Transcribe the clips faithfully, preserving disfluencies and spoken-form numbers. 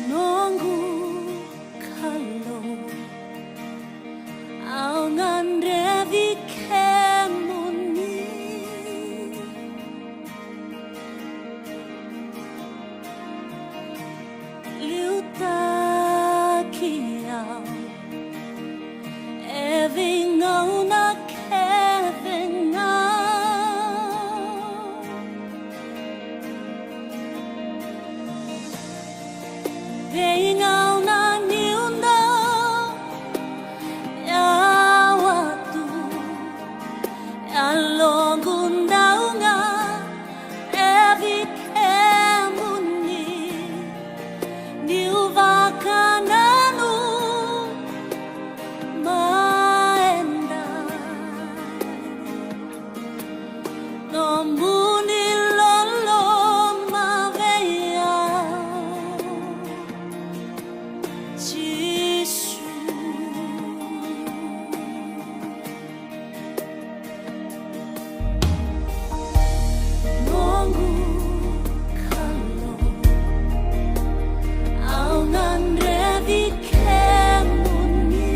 Noqu Kalou, au gadrevi kemuni. Liutaki au e veigauna kece ga. Veigauna niu dau yawa tu, yaloqu dau ga e vei kemuni. Niu vakananuma edai, nomuni loloma vei au, Jisu. Noqu Kalou, au gadrevi kemuni.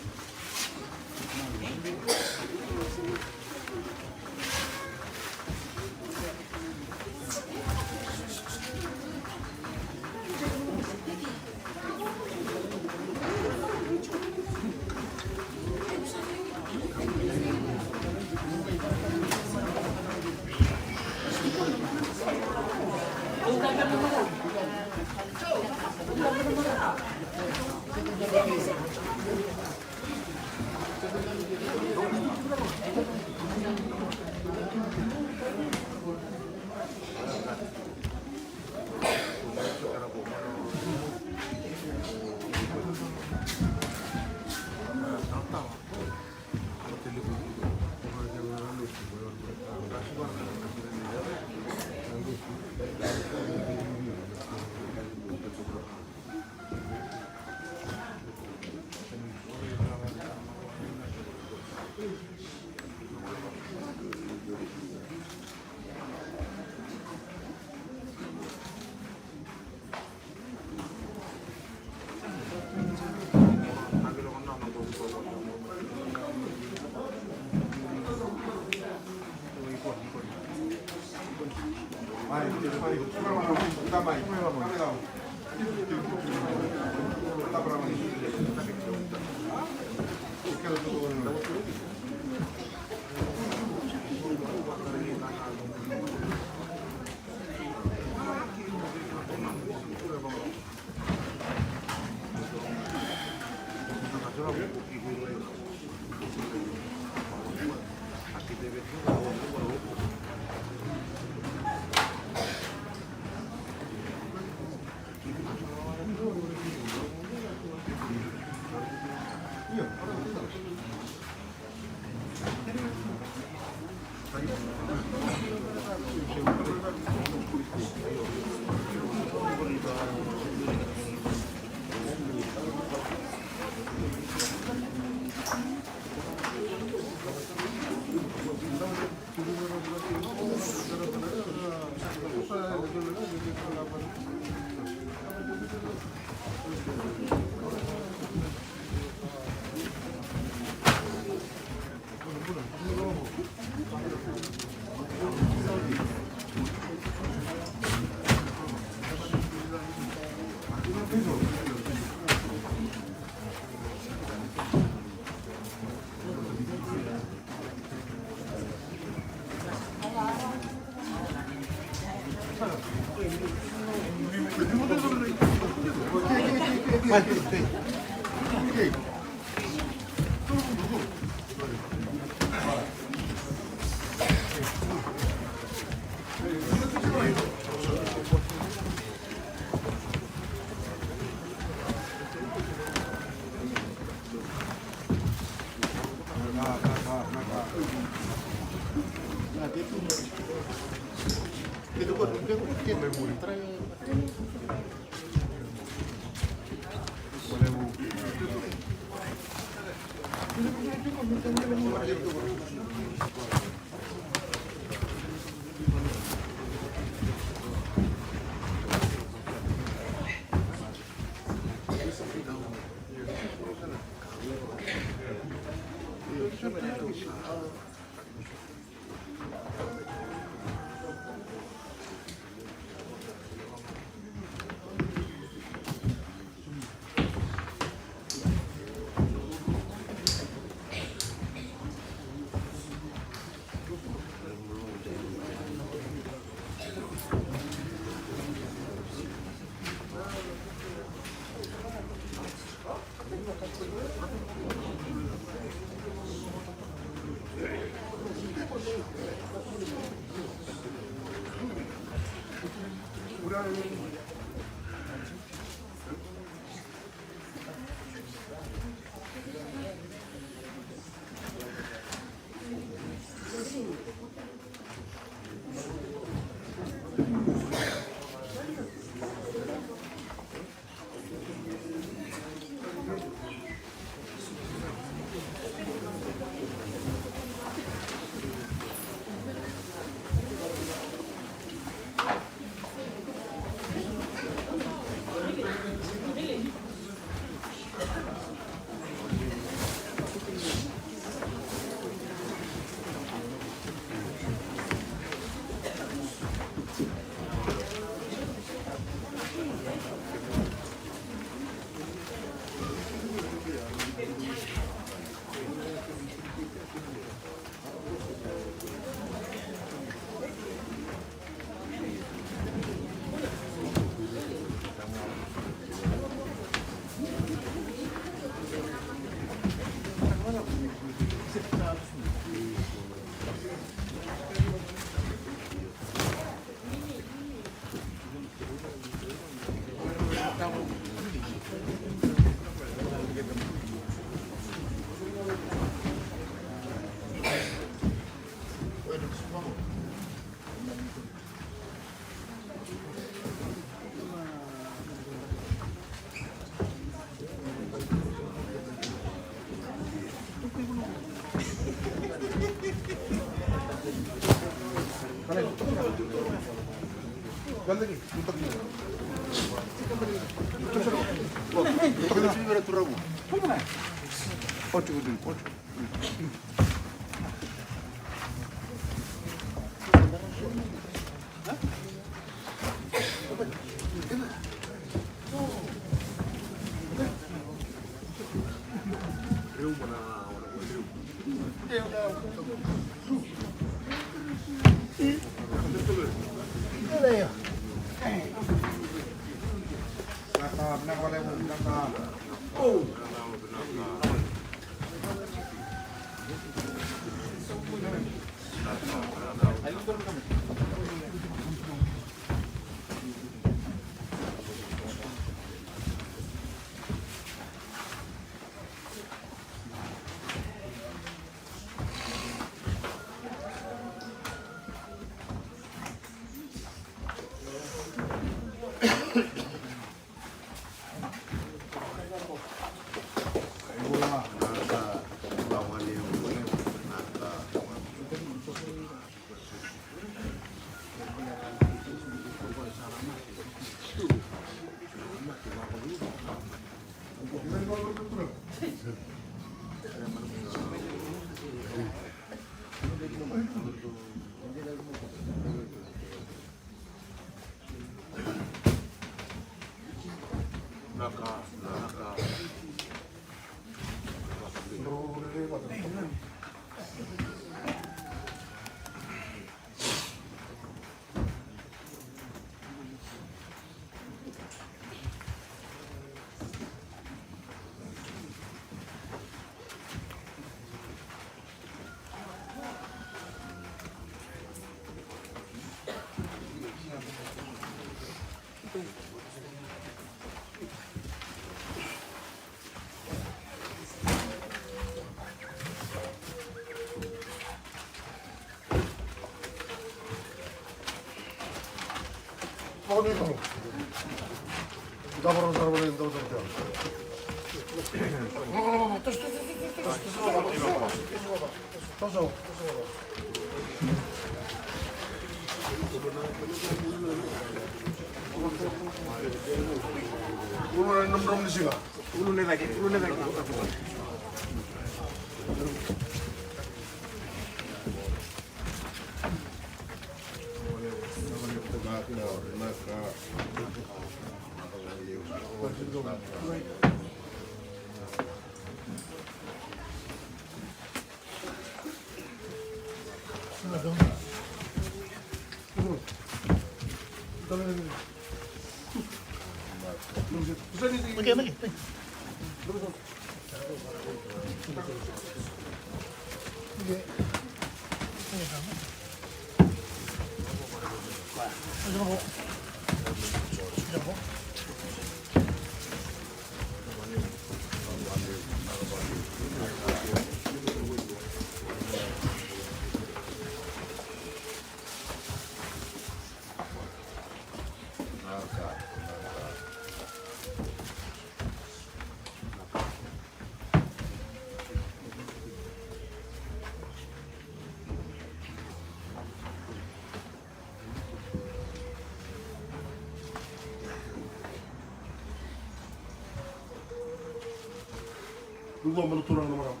Dua mai na turaga na marama.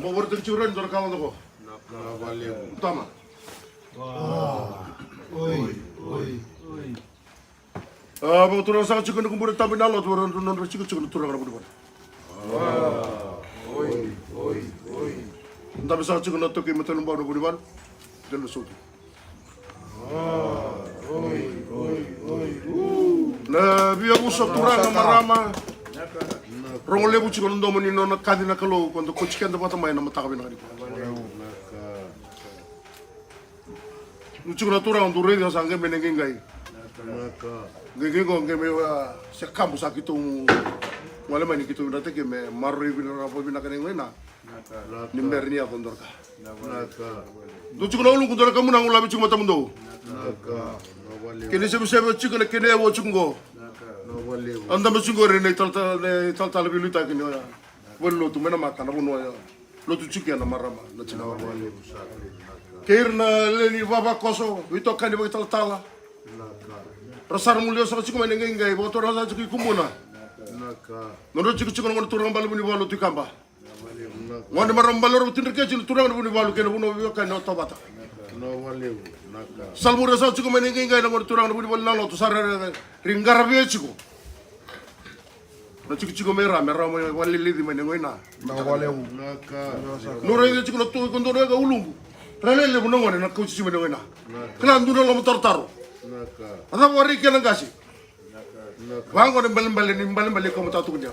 Mo vore tiko rani dua na kala dako. Tama. Oi, oi, oi. A, vakaturaga saka tiko na kubura tabu na lotu, vara nodra tiko tiko na turaga na vunivalu. Oi, oi, oi. Dabe saka tiko na toki matalo bau na vunivalu. Dela sautu. Na via vusa turaga marama. Rogo levu tiko na domo ni nona kaci na Kalou, ko da koti keda vata mai na mataka vinaka ni ko. Nu tiko na turaga du raica sa qai mai na qaiqai. Qaiqai qo qai mai, a, se kabu sa kitou gole mai ni kitou vinakataki me maroroi vinaka, vinaka na qai na. Ni bera ni yaco dua na ka. Dou tiko na uluqu dua na kamunaga u lave tiko matamudou. Kena isevesevi o tiko na kena yavu o tiko qo. A dabe tiko qori na italatala, na italatala veiliutaki ni oya. Vale ni lotu mai na maka na vanua ya. Lotu tiko ya na marama na tina. Kei ira na lewe ni vavakoso, veitokani vakaitalatala. Ra sara mulia saka tiko mai na qaiqai, vakaturaga saka tiko i Kubuna. Nodra tiko tiko na gone turaga bale vunivalu tu i Kaba. Gone marama bale rau tidrikeci na turaga na vunivalu kei na vanua veiwekani o Tovata. Sala muria saka tiko mai na qaiqai na gone turaga na vunivalu na lotu sa ra ri qaravia tiko. Na tikotiko me ra, me ra mai valeleci mai na gone na. Na valevu. Na ka. Nu raica tiko na tu iko dua na ka uluqu. Ra lelevu na gone na kauti tiko mai na gone na. Kila dua na lomatarotaro. Na ka. A cava vari kena qasi. Na ka. Vagone balebale ni balebale ko mata tuku dia.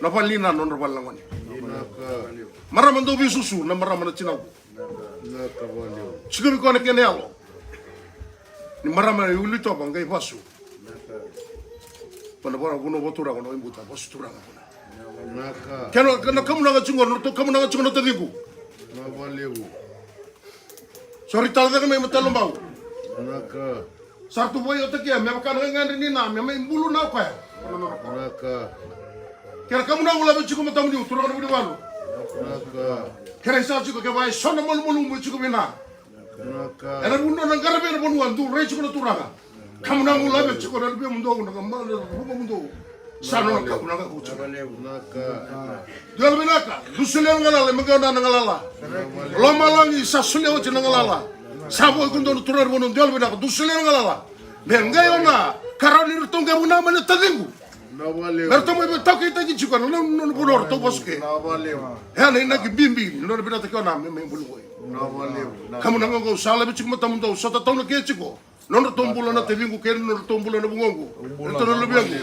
Na vale ni na nodra vale na gone. Na ka. Marama dau veisusu na marama na tinaqu. Na ka valevu. Tiko vei koya na kena yalo. Ni marama e uli toka qai vasu. Pana vara vuna vaturaga na ibuta vasu turaga vuna. Na ka. Kena, kena kamunaga tiko na ratou kamunaga tiko na taciqu. Na valevu. Sori tala cake mai ma talo bau. Na ka. Sa ratou vaiota kea me vaka na gagadre ni na me mai bulu na koya. Na ka. Kena kamunaga u lave tiko matamu niu turaga na vunivalu. Na ka. Kena isa tiko ke vaka e so na malumalumu tiko vei na. Na ka. Ena vunua na qaravi ena vanua du rai tiko na turaga. Kamunaga u lave tiko na luvemudou na kamana na ruvamudou. Sa nona kamunaga ko tiko. Na ka. Dua yalo vinaka, du solia na galala, me qai ona na galala. Lomalagi sa solia oti na galala. Sa vo iko dou na turaga vanua, dua yalo vinaka, du solia na galala. Me qai ona, ka rawa ni ratou qai vuna mai na taciqu. Na valevu. Me ratou mai veitaukeitaki tiko na nona, nona vanua ratou vasu ke. Na valevu. E a na inaki bibi ni nona vinataki ona me, me bulu koi. Na valevu. Na kamunaga qo sa lave tiko matamudou, sa tatauna ke tiko. Nodratou bula na taciqu kei nodratou bula na vugoqu. Nodratou na luvegu.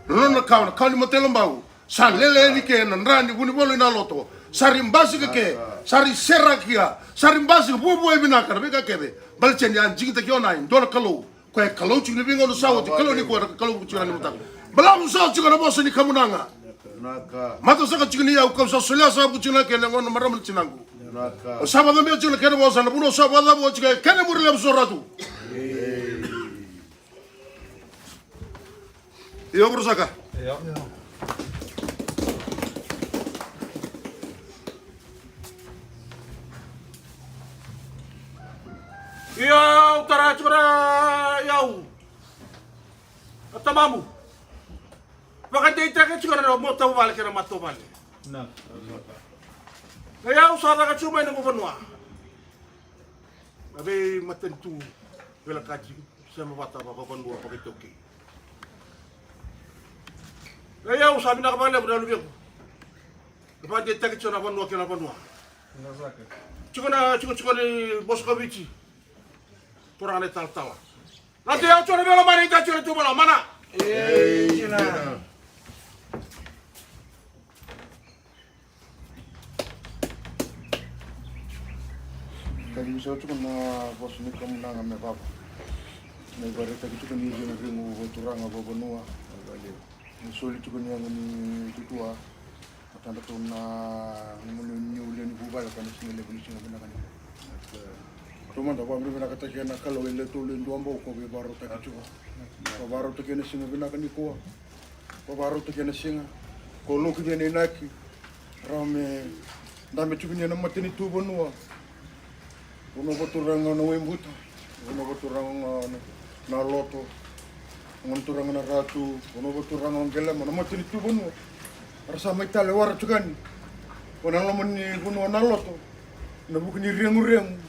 Na nona kawa, na kawa ni matela bau. Sa lele yani ke na dra ni vunivalu ina loto. Sa ri basika ke, sa ri serakia, sa ri basika vuavua e vinaka na veika kece. Baleta ni a digitaki o na e dua na Kalou. Koya e Kalou tiko ni veigauna sa oti, Kalou ni koya na Kalou tiko na ni mataka. Balavu sa tiko na vosa ni kamunaga. Na ka. Mata saka tiko ni yau kau sa solia sa vuku tiko na kena gauna marama na tinaqu. O sa vakacabea tiko na kena vosa, na vanua o sa vakacabo tiko, kena muri levu so ratu. Io, vurusaka. Io, au tara tiko na iyau. A tamamu. Vakadeitaka tiko na matavuvale kei na matavuvale. Na iyau sa caka tiko mai na noqu vanua. Na veimatanitu, veilakati, sema vata vakavanua, vakaitaukei. Na iyau sa vinaka vakalevu na luvequ. Na vakadeitaki tiko na vanua kei na vanua. Tiko na, tiko, tiko ni Moskoviti. Turaga na italatala. Na tu yau tiko na vela mai na ita tiko na tu vela mana. Ei, tina. Ka ni sa tiko na vosa ni kamunaga me vava. Na ivakaraitaki tiko ni icegu vaturaga vavanua. Ni soli tiko ni yago ni tutua. Matadratou na nomuni lewe ni vuvale ka na siga levu ni siga vinaka ni. Tou mada vakavinavinakataki ena Kalou e lewe tolu e dua bau ko veivakarautaki tiko. Ko vakarautaki ena siga vinaka nikua. Ko vakarautaki ena siga. Ko lokici ena inaki. Rawa me dabe tiko ni ena matanitu vanua. Vanua vaturaga na Waibuta, vanua vaturaga na, na Loto, vanua vaturaga na Ratu, vanua vaturaga o Qelema, na matanitu vanua. Ra sa mai tale wara tukani. Vanua loma ni vanua na Loto, na vuku ni reguregu,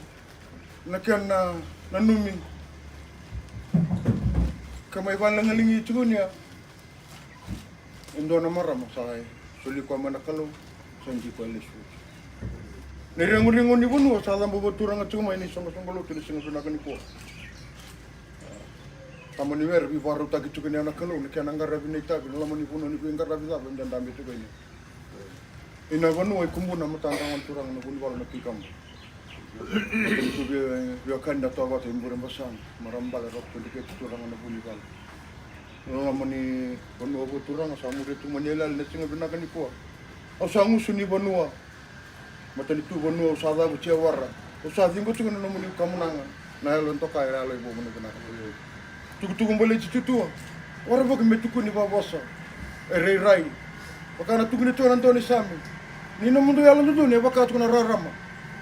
na kena nanumi. Ka mai valegalegi tiko nia. E dua na marama sa e soli koya mai na Kalou, sa diko e lesu. Na ireguregu ni vanua sa cabo vaturaga tiko mai na isoqosoqo lotu na siga vinaka nikua. Tama ni were veivakarautaki tiko ni na Kalou, na kena qaravi na itavi, na loma ni vanua ni veiqaravi cava e dabe tiko ina. Ina vanua e Kubuna, Matadragone, turaga na Vunivalu na Tui Kaba. Matanitu via, via kani da toa vata i Burebasaga, marama bale Roko Todiketi, turaga na Vunivalu. Na loma ni vanua vakaturaga sa muria tu mai na yalewa na siga vinaka nikua. Au sa gusu ni vanua. Matanitu vanua au sa cavutia wara. Au sa ciqo tiko na nomuni kamunaga. Na yalo e doka, e yalo e vou, na vinaka. Tukutuku baleti tutua. Wara vaka me tukuni vavosa. E rairai. Vaka na tukuni tiko na dua ni Same. Ni nomudou yalo dodonu e vaka tiko na rarama.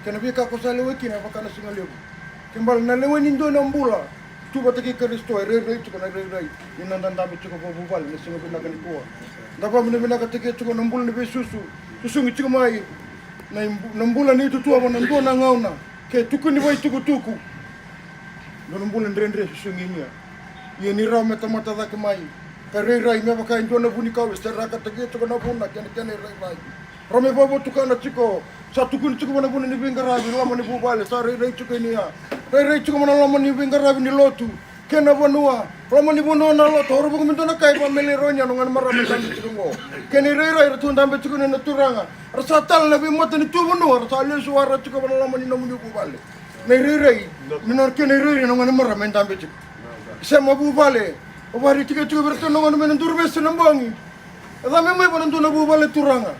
Kei na veika ko sa lewai kina e vaka na siga levu. Ke bale na lewe ni dua na bula. Tu vata kei Karisito e rairai tiko na rairai. Ni na dadabe tiko vakavuvale na siga vinaka nikua. Da vakavinavinakataki tiko na bula ni veisusu. Susugi tiko mai. Na ibu-, na bula ni tutua vua na dua na gauna. Ke tukuni vakaitukutuku. Dua na bula dredre susugi nia. Ia ni rawa me tamata cake mai. Ka rairai me vaka e dua na vunikau e serakataki tiko na vuna kei na kena irairai. Rawa me vakavotukana tiko. Sa tukuni tiko mai na vuna ni veiqaravi loma ni vuvale sa rairai tiko nia. Rairai tiko mai na loma ni veiqaravi ni lotu. Kei na vanua. Loma ni vanua na lotu. Ora vuku me dua na ka e vakameli rau nia na gone marama e dabe tiko qo. Kei na irairai ratou dabe tiko nia na turaga. Ra sa tale na veimatanitu vanua, ra sa lesu wara tiko vana loma ni nomuni vuvale. Na irairai, ni na kena irairai na gone marama e dabe tiko. Sema vuvale, o vari tiko tiko vei ratou na gone mai na Duruvesi na bogi. E cabe mai vana dua na vuvale turaga.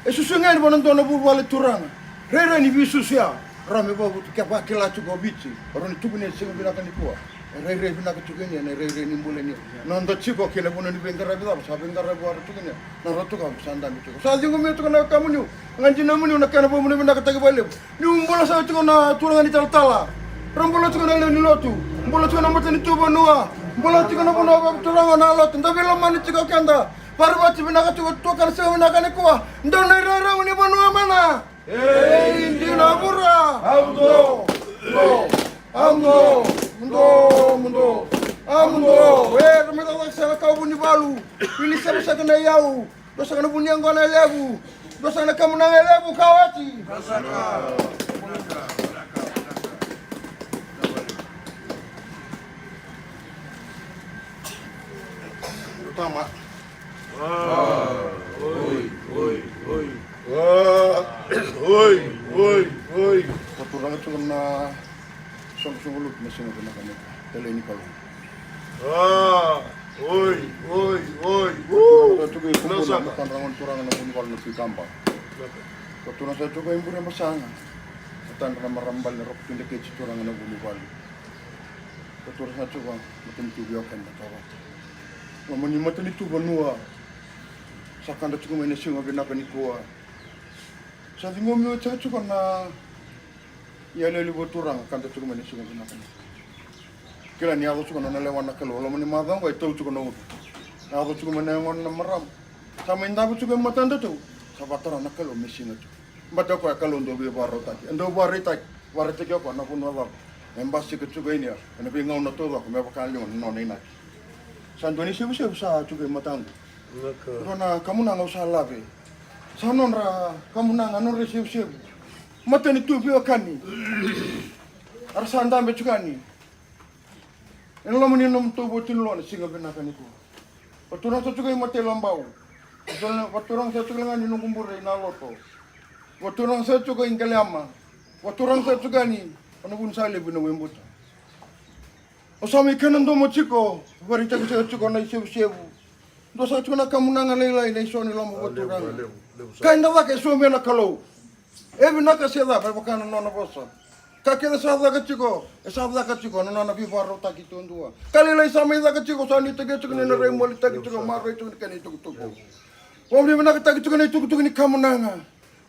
E susu yani vana dua na vuvale turaga. Rairai ni veisusu ya, rawa me vavutu ke vakila tiko o Viti. Rawa ni tukuni e siga vinaka nikua. E rairai vinaka tiko nia, na rairai ni bula nia. Noda tiko kei na vanua ni veiqaravi cava, sa veiqaravi wara tiko nia. Na ratu ka sa dabe tiko. Sa ciqomi tiko na kamuniu. Ga dinamuniu na kena vakavinavinakataki vakalevu. Niu bula saka tiko na turaga ni talatala. Ra bula tiko na lewe ni lotu. Bula tiko na matanitu vanua. Bula tiko na vanua vakaturaga na lotu. Da veilomani tiko keda. Varivati vinaka tiko tu ka na siga vinaka nikua. Dau na irarau ni vanua mana. Ei, dina vura. Au do. Do. Au do. Mudo, mudo. Au do. E, ra mai cakacaka saka na ka o Vunivalu. Ili saka saka na iyau. Dua saka na vuniyaqona e levu. Dua saka na kamunaga e levu ka oti. Tama. Oi, oi, oi. Oi, oi, oi. Ko turaga tiko na soqosoqo lotu na siga vinaka ni talei ni Kalou. Oi, oi, oi. Ko turaga tiko i Kubuna, Matadragone, turaga na Vunivalu na Tui Kaba. Ko turaga sa tiko i Bure Basaga. Tadra na marama bale na Roko Tui Dreketi, turaga na Vunivalu. Ko turaga sa tiko, matanitu veiwekani na Kovata. Loma ni matanitu vanua sa kada tiko mai na siga vinaka nikua. Sa ciqomi oti saka tiko na iyaloyalo vakaturaga, kada tiko mai na siga vinaka nikua. Kila ni yaco tiko na nona lewa na Kalou, loma ni macawa qo e tau tiko na uca. Yaco tiko mai na yagona na marama. Sa mai davo tiko e matada tu, sa vakatara na Kalou me siga tiko. Baleta o koya Kalou dau veivakarautaki, e dau vakaraitaki, vakaraitaki o koya na vanua cava e basika tiko yani ena veigauna taucoko me vaka na liga na nona inaki. Sa dua na isevusevu sa tiko e mataqu. Dua na kamunaga au sa lave. Sa nodra kamunaga, nodra isevusevu. Matanitu veiwekani. Era sa dabe tiko yani ena loma ni nomudou vatu ni loa na siga vinaka nikua. Vakaturaga sa tiko i Matailobau. Vakaturaga sa tiko ga ni noqu bure i Naloto. Vakaturaga sa tiko i Qeleama. Vakaturaga sa tiko yani o na vuni sa levu na Waibuta. Au sa mai kena domo tiko, vakaraitaki saka tiko na isevusevu. Dua saka tiko na kamunaga lailai na iso ni loma vakaturaga. Ka eda caka e saumia na Kalou. E vinaka se cava, e vaka na nona vosa. Ka kece sa caka tiko, e sa caka tiko na nona veivakarautaki duadua. Ka lailai sa mai caka tiko, sa nuitaki tiko ni na rai molitaki tiko, maroroi tiko ni kena itukutuku. Vakavinavinakataki tiko na itukutuku ni kamunaga.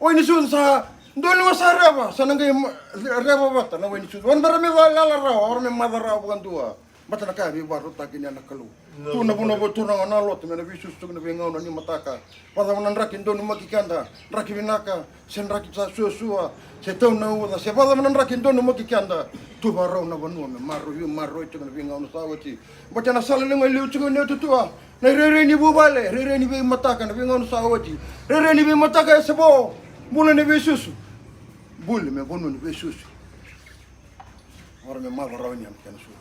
O Wainisucu sa dua ni wa sa reva, sa na qai ma-, reva vata na Wainisucu. Wana bera me lala rawa, wana me maca rawa vakadua. Baleta na ka e veivakarautaki ni a na Kalou. Tu na vanua vakaturaga o Naloto me na veisusu tiko na veigauna ni mataka. Vakacava na draki e donumaki keda, draki vinaka se draki sa suasua, se tau na uca, se vakacava na draki e donumaki keda. Tu vakarau na vanua me maroroi, maroroi tiko na veigauna sa oti. Baleta na sala levu ga e liu tiko ni otutua. Na irairai ni vuvale, rairai ni veimataka na veigauna sa oti. Rairai ni veimataka e se vo, bula ni veisusu. Buli me vanua ni veisusu. Ora me maca rawa ni a na kena sua.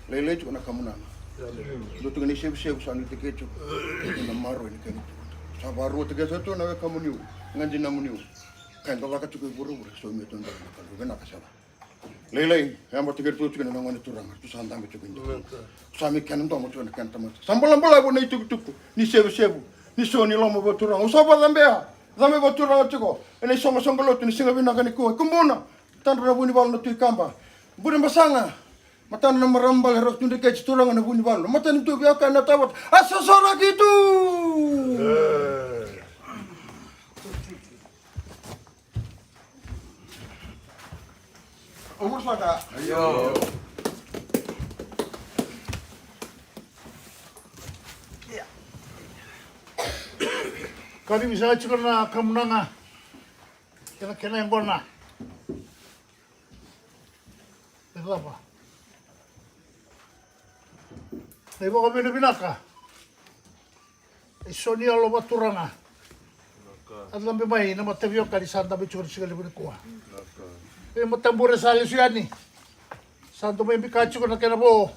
Lailai tiko na kamunaga. Dua tiko na isevusevu sa nuitaki tiko na maroroi ni kena itukutuku. Sa vakaruataki tiko na wekamuniu, gadinamuniu. Ka eda caka tiko e vuravura, saumia tu na Kalou, vinaka sara. Lailai, e yabataki iratou tiko na gone turaga, ratou sa dabe tiko e dua. Sa mai kena domo tiko na kena tamata. Sa balabalavu na itukutuku ni sevusevu ni so ni loma vakaturaga. Au sa vakacabea, cabe vakaturaga tiko ena isoqosoqo lotu ni siga vinaka nikua. Kubuna, tadra na Vunivalu na Tui Kaba. Burebasaga, matadra na marama bale Roko Tui Dreketi, turaga na Vunivalu. Matanitu veiwekani na Kovata. A sosoraki tu! Io. Kacivi saka tiko na kamunaga kei na kena yaqona. E cava na ivakavinavinaka? E so ni yalo vakaturaga a cabe mai na mataveiwekani sa dabe tiko na siga levu nikua. E matabure sa lesu yani. Sa dau mai bika tiko na kena vo.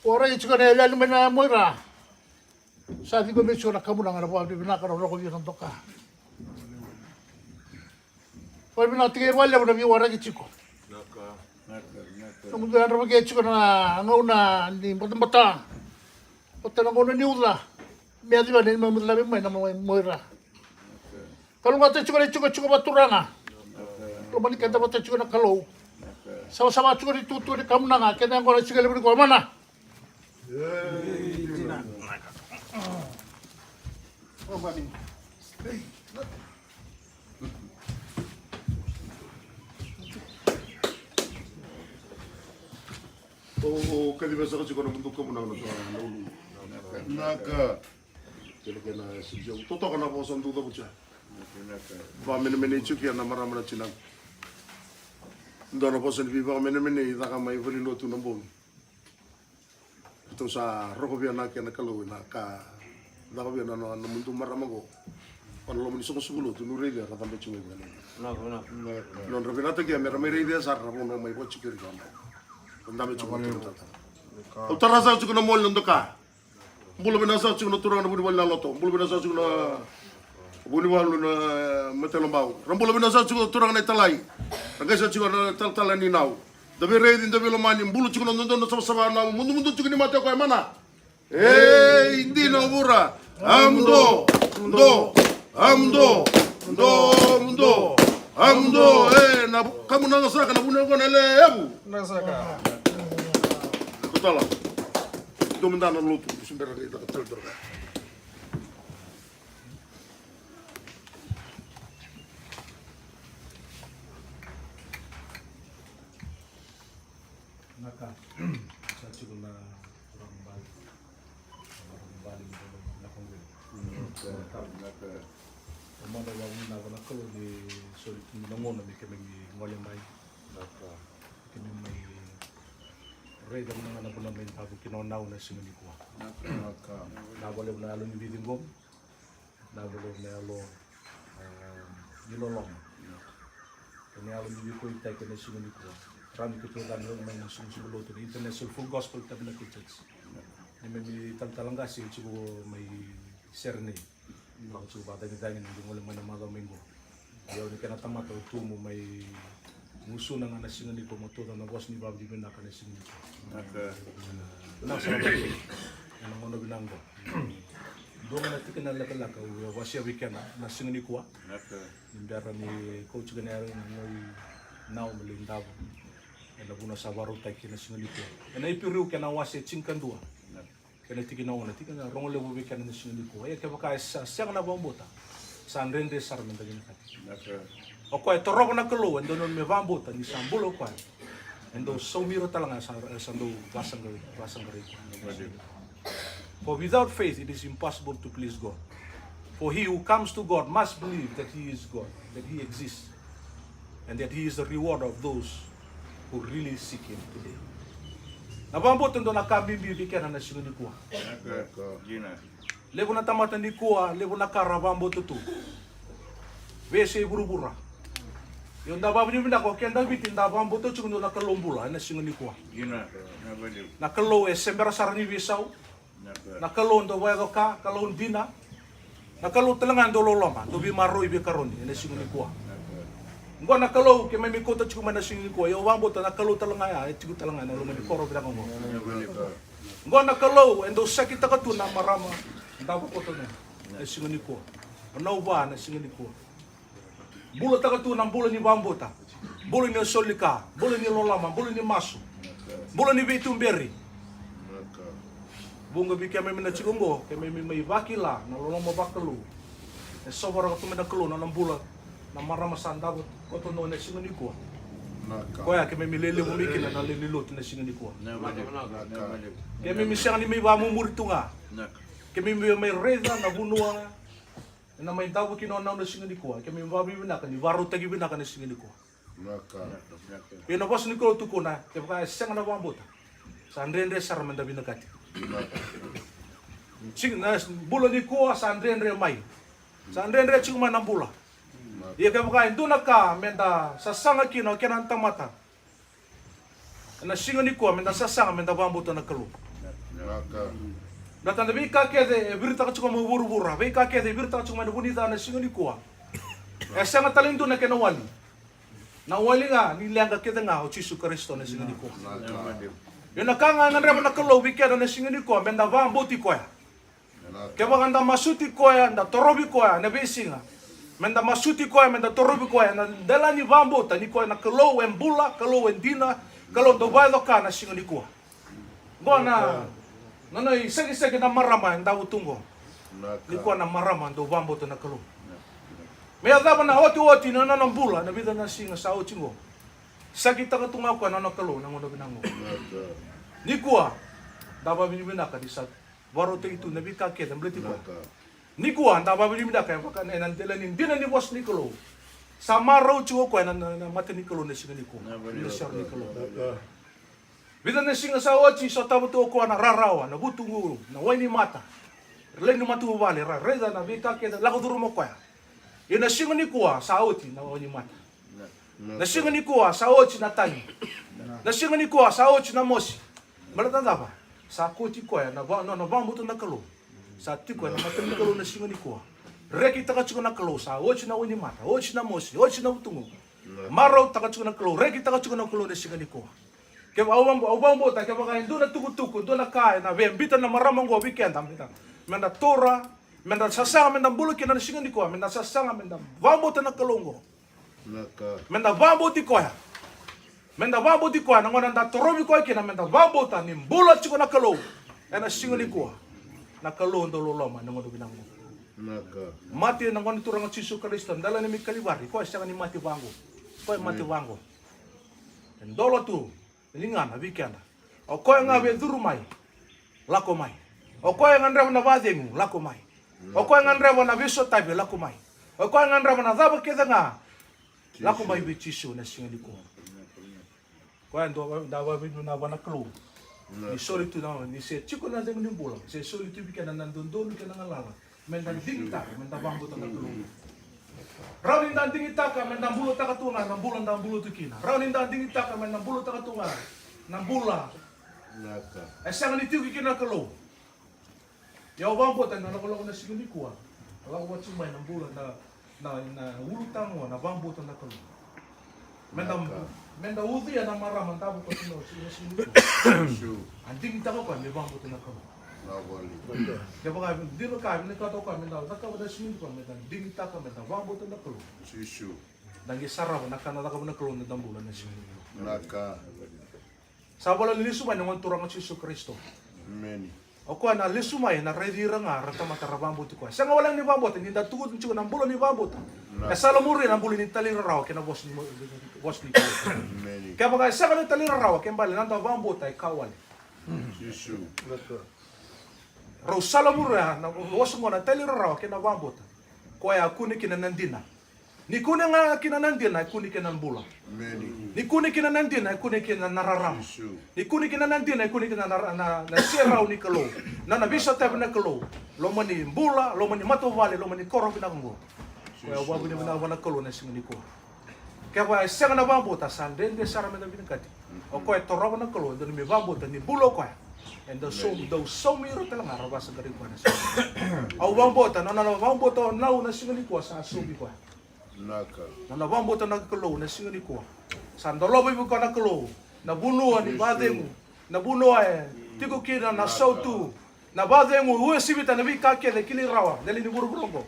Warai tiko na yali mai na yamoira. Sa ciqomi tiko na kamunaga, na vakavinavinaka, na rokovia, na doka. Vakavinavinaka tiko vakalevu na veiwaraki tiko. Noqu dau yadra vaka tiko na gauna ni batabata vata na gauna ni uca. Me yaco vei na neimami cabe mai na yamoira. Kalougata tiko na itikotiko vakaturaga. Lomani keda vata tiko na Kalou. Savasava tiko na itukutuku ni kamunaga kei na yaqona siga levu nikua, mana. O, o kaciva saka tiko na mudu kamunaga na turaga na ulu. Naka. Kena, kena sibisibu totoka na vosa dau cavuta. Vakamenemenei tiko na marama na tinaqu. Dua na vosa ni veivakamenemenei caka mai valenilotu na bogi. Ratou sa rokovia na kena Kalou ena ka caka vei na, na, na mudu marama qo. Ena loma ni soqosoqo lotu, niu raica era cabe tiko mai vale. Nodra vinakataki me ra mai raica sara na vanua mai vakatikeri kina. Ra cabe tiko mai. Au tara saka tiko na moli na doka. Bula vinaka saka tiko na turaga na Vunivalu na Loto. Bula vinaka saka tiko na Vunivalu na Matailobau. Ra bula vinaka saka tiko na turaga na italai. Ra qai saka tiko na talatala ni nau. Da veiraici, da veilomani, bula tiko na dodonu, na savasava, na mudumudu tiko ni mate o koya, mana. Ei, dina o Vura. A mudu, mudu, a mudu, mudu, mudu. Amudo, e, na kamu na gasaka na vuna ko na levu. Na gasaka. Ko tala. Domindana lotu, kusubera ni taka tala tala. Naka, sa tiko na kurabali. Kurabali ni bolo na kongwe. Naka. Omada wa na vana kalo ni sori na ngona me kememi ngole mai. Naka. Kememi mai raica na ngana vuna mai tavu kina o nau na siga ni kua. Naka. Naka. Na vale vuna yalo ni vici gomu. Na vale na yalo, ah, ni loloma. Kei na yalo ni vikoitaki ena siga ni kua. Rami keitou cani mai na sugusugu lotu na International Full Gospel Tabernacle Church. Ni me mi talatala qase tiko mai Sydney. Au tiko vakacagicagi ni qo gole mai na macawa mai qo. Ia ni kena tamata au tumu mai gusuna ga na siga ni kua mo tuca na vosa ni vavinavinaka na siga ni kua. Naka. Na sara ena gauna vinaka qo. Dua ga na tikina lekaleka au via wasea vei keda na siga ni kua. Naka. Ni bera ni kauti kena yara na noi nau me lai davo. Ena vuna sa varautaki na siga ni kua. Ena Iperiu kena wase tinikadua. Naka. Kena tikina ono, tikina rogo levu vei keda na siga ni kua. Ia kevaka e sa sega na vakabauta, sa dredre sara me da vinakati. Naka. O koya e torova na Kalou, e dodonu me vakabauta ni sa bula o koya. E dau saumi ira tale ga sa, sa dau vasaqarai, vasaqarai koya. Naka. For without faith it is impossible to please God. For he who comes to God must believe that he is God, that he exists, and that he is the rewarder of those who really seek him today. Na vakabauta dua na ka bibi vei keda na siga ni kua. Naka. Dina. Levu na tamata ni kua, levu na ka ra vakabauta tu. Veiyasai vuravura. Io da vavinavinaka o keda Viti da vakabauta tiko dua na Kalou bula ena siga ni kua. Dina. Na Kalou e sebera sara ni veisau. Na Kalou dau vakayaco ka, Kalou dina. Na Kalou tale ga e dau loloma, dau veimaroroi, veikaroni ena siga ni kua. Oqo na Kalou keimami kauta tiko mai na siga ni kua, ia au vakabauta na Kalou tale ga ya e tiko tale ga ena loma ni koro vinaka oqo. Oqo na Kalou e dau sakitaka tu na marama, davo koto na, na siga ni kua. O Nauva na siga ni kua. Bulataka tu na bula ni vakabauta. Bula ni soli ka, bula ni loloma, bula ni masu. Bula ni veituberi. Vuqa vei keimami na tiko oqo, keimami mai vakila na loloma vakalou. E sovaraka tu mai na Kalou na nona bula na marama sa davo koto na siga ni kua. Koya keimami lelevu mai kina na lewe ni lotu na siga ni kua. Keimami sega ni mai vakamumuri tu ga. Keimami mai raica na vanua ena mai davo kina o nau na siga ni kua, keimami vavinavinaka ni varautaki vinaka na siga ni kua. Ia na vosa ni Kalou tukuna, kevaka e sega na vakabauta, sa dredre sara me da vinakati. Siga na bula ni kua sa dredre mai. Sa dredre tiko mai na bula. Ia kevaka e dua na ka me da sasaga kina o keda na tamata. Ena siga ni kua me da sasaga me da vakabauta na Kalou. Naka. Baleta na veika kece e viritaka tiko mai vuravura, veika kece e viritaka tiko mai na vunica na siga ni kua. E sega tale ni dua na kena wali. Na wali ga ni leqa kece ga o Jisu Karisito na siga ni kua. Naka. Ia na ka ga e gadreva na Kalou vei keda na siga ni kua me da vakabauti koya. Kevaka da masuti koya, da torovi koya na veisiga. Me da masuti koya, me da torovi koya na dela ni vakabauta ni koya na Kalou e bula, Kalou e dina, Kalou dau vakayaco ka na siga ni kua. Oqo na, na nona isakisaki na marama e davo tu oqo. Ni koya na marama dau vakabauta na Kalou. Me yacova na otioti na nona bula na vica na siga sa oti oqo. Sakitaka tu ga koya na nona Kalou na gauna vinaka oqo. Ni kua da vavinavinaka ni sa varautaki tu na veika kece baleti koya. Ni kua da vavinavinaka e vaka ena dela ni dina ni vosa ni Kalou. Sa marau tiko o koya na, na, na mata ni Kalou na siga ni kua. Na sere ni Kalou. Vica na siga sa oti sotava tu o koya na rarawa, na vutugu, na wai ni mata. Ra lewe ni matavuvale ra raica na veika kece lako curuma o koya. Ia na siga ni kua sa oti na wai ni mata. Na siga ni kua sa oti na tagi. Na siga ni kua sa oti na mosi. Baleta na cava? Sa koti koya na va, na, na vakabauta na Kalou. Sa tiko ena mata ni Kalou na siga ni kua. Rekitaka tiko na Kalou, sa oti na wai ni mata, oti na mosi, oti na vutugu. Marautaka tiko na Kalou, rekitaka tiko na Kalou na siga ni kua. Kevaka au vaka, au vakabauta kevaka e dua na tukutuku, dua na ka ena via biuta na marama oqo vei keda, me da, me da taura, me da sasaga, me da bula kina na siga ni kua, me da sasaga, me da vakabauta na Kalou oqo. Meda vakabauti koya. Meda vakabauti koya na gauna da torovi koya kina, meda vakabauta ni bula tiko na Kalou. Ena siga nikua, na Kalou dau loloma ena gauna vinaka oqo. Mate na Gone Turaga Jisu Karisito ena dela ni Kalivari, koya sega ni mate vaqo. Koya mate vaqo. E dola tu na ligana vei keda. O koya ga via curu mai, lako mai. O koya gadreva na vakacegu, lako mai. O koya gadreva na veisotavi, lako mai. O koya gadreva na cava kece ga, lako mai vei Jisu na siga nikua. Koya dua da vakavinavinaka vua na Kalou. Ni soli tu na, ni se tiko na cegu ni bula, se soli tu vei keda na dodonu kei na galala. Meda digitaka meda vakabauta na Kalou. Rawa ni da digitaka meda bulataka tu ga na bula da bula tu kina. Rawa ni da digitaka meda bulataka tu ga na bula e sega ni tiko kina na Kalou. Ia au vakabauta ena lakolako na siga nikua, lako vata tiko mai na bula na, na, na ulutaga na vakabauta na Kalou. Meda, meda ucuya na marama davo ko tino sina sina. A digitaka koya me vakabauta na Kalou. Kevaka dina ka vinakata koya meda cakava na sina koya meda digitaka meda vakabauta na Kalou. Da qai sarava na ka na cakava na Kalou na da bula na sina. Sa vola ni lesu mai na Gone Turaga Jisu Karisito. O koya na lesu mai na raici ira ga ra tamata ra vakabauti koya. Sega wale ni vakabauta ni da tukutuku tiko na bula ni vakabauta. E salamuria na bula ni talairawarawa kei na vosa ni, vosa ni Kalou. Kevaka e sega na talairawarawa ke bale na da vakabauta e ka wale. Rau salamuria na vosa gona na talairawarawa kei na vakabauta. Koya a kune kina na dina. Ni kune ga kina na dina e kune kina na bula. Ni kune kina na dina e kune kina na rarama. Ni kune kina na dina e kune kina na, na, na serau ni Kalou. Na, na veisotavi na Kalou. Loma ni bula, loma ni matavuvale, loma ni koro vinaka oqo. Koya au vakavinavinaka vua na Kalou na siga nikua. Kevaka e sega na vakabauta sa dredre sara meda vinakati. O koya e torova na Kalou e dodonu me vakabauta ni bula o koya. Eda sau, dau saumi ira tale ga ra vakasaqarai koya na siga. Au vakabauta na nona vakabauta o Nau na siga nikua sa saumi koya. Nona vakabauta na Kalou na siga nikua. Sa dolava vei koya na Kalou na vanua ni vakacegu, na vanua e tiko kina na sautu, na vakacegu, uasivita na veika kece e kilai rawa dela ni vuravura oqo.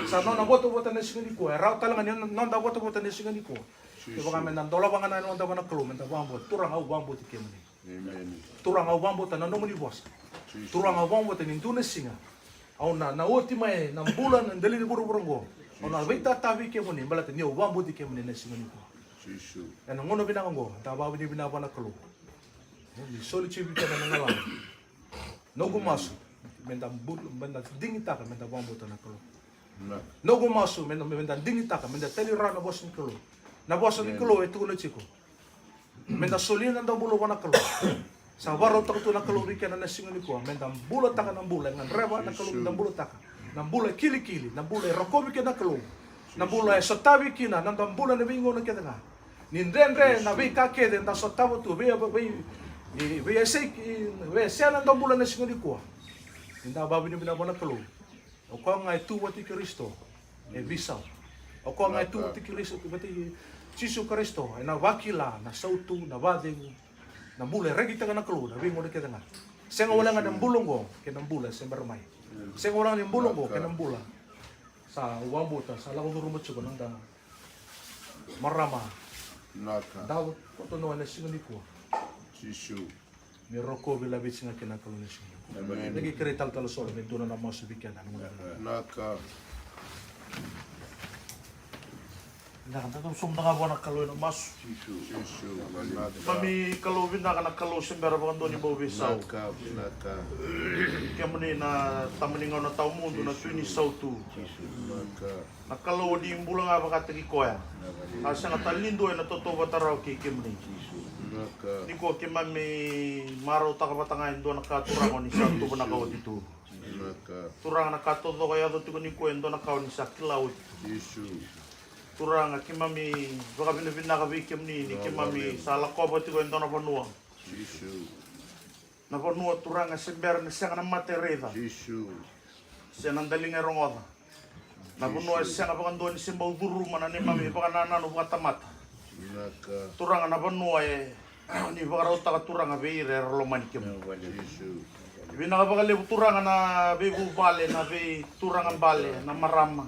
Sa nona votavota na siga nikua, e rawa tale ga ni noda votavota na siga nikua. Kevaka meda dolava ga na noda vua na Kalou meda vakabauta, Turaga au vakabauti kemuni. Turaga au vakabauta na nomuni vosa. Turaga au vakabauta ni dua na siga au na, na oti mai na bula na dela ni vuravura oqo. Au na veitatavi kemuni baleta ni au vakabauti kemuni na siga nikua. Ena gauna vinaka oqo da vakavinavinaka vua na Kalou. Ni soli tiko vei keda na galala. Noqu masu meda bula, meda digitaka meda vakabauta na Kalou. Noqu masu meda, meda digitaka meda talairawarawa na vosa ni Kalou. Na vosa ni Kalou e tukuna tiko meda solia na daubula vua na Kalou. Sa vakarautaka tu na Kalou vei keda na siga nikua meda bulataka na bula e gadreva na Kalou meda bulataka. Na bula e kilikili, na bula e rokovi kina na Kalou. Na bula e sotavi kina na noda bula ena veigauna kece ga. Ni dredre na veika kece eda sotava tu, vei, vei, vei, vei, vei, veiyasai, veiyasai na noda bula na siga nikua. Ni da vakavinavinaka vua na Kalou. O koya ga e tu vata kei Karisito e veisau. O koya ga e tu vata kei Karisito, vata kei Jisu Karisito, ena vakila na sautu, na vakacegu, na bula e rekitaka na Kalou na veigauna kece ga. Sega wale ga ni bula oqo kei na bula e se bera mai. Sega wale ga ni bula oqo kei na bula sa vakabauta, sa lako curuma tiko na noda marama. Dau koto no ena siga nikua. Me rokovi laveti ga kina na Kalou na siga nikua. Emeni. Ni qai kerei talatala Solo me dua na masu vei keda na gauna. Naka. Naka, da dau sauma ga vua na Kalou ena masu. Jisu. Naka. Keimami Kalou vinaka na Kalou se bera vakadua ni bau veisau. Naka, naka. Kemuni na Tama ni gauna tawamudu, na Tui ni sautu. Naka. Na Kalou ni bula ga vakataki koya. A sega tale ni dua ena tautauvata rawa kei kemuni. Naka. Nikua keimami marautaka vata ga e dua na ka, Turaga, o ni sa tuvanaka oti tu. Naka. Turaga, na ka taucoko e yaco tiko nikua e dua na ka o ni sa kila oti tu. Jisu. Turaga, keimami vakavinavinaka vei kemuni ni keimami sa lakova tiko e dua na vanua. Jisu. Na vanua, Turaga, se bera ni sega na mata e raica. Jisu. Se na daliga e rogoca. Na vanua e sega vakadua ni se bau curuma na neimami vakanananu vakatamata. Naka. Turaga, na vanua e ni vakarautaka, Turaga, vei ira era lomani kemuni. Jisu. Vinaka vakalevu, Turaga, na veivuvale, na veituraga bale, na marama.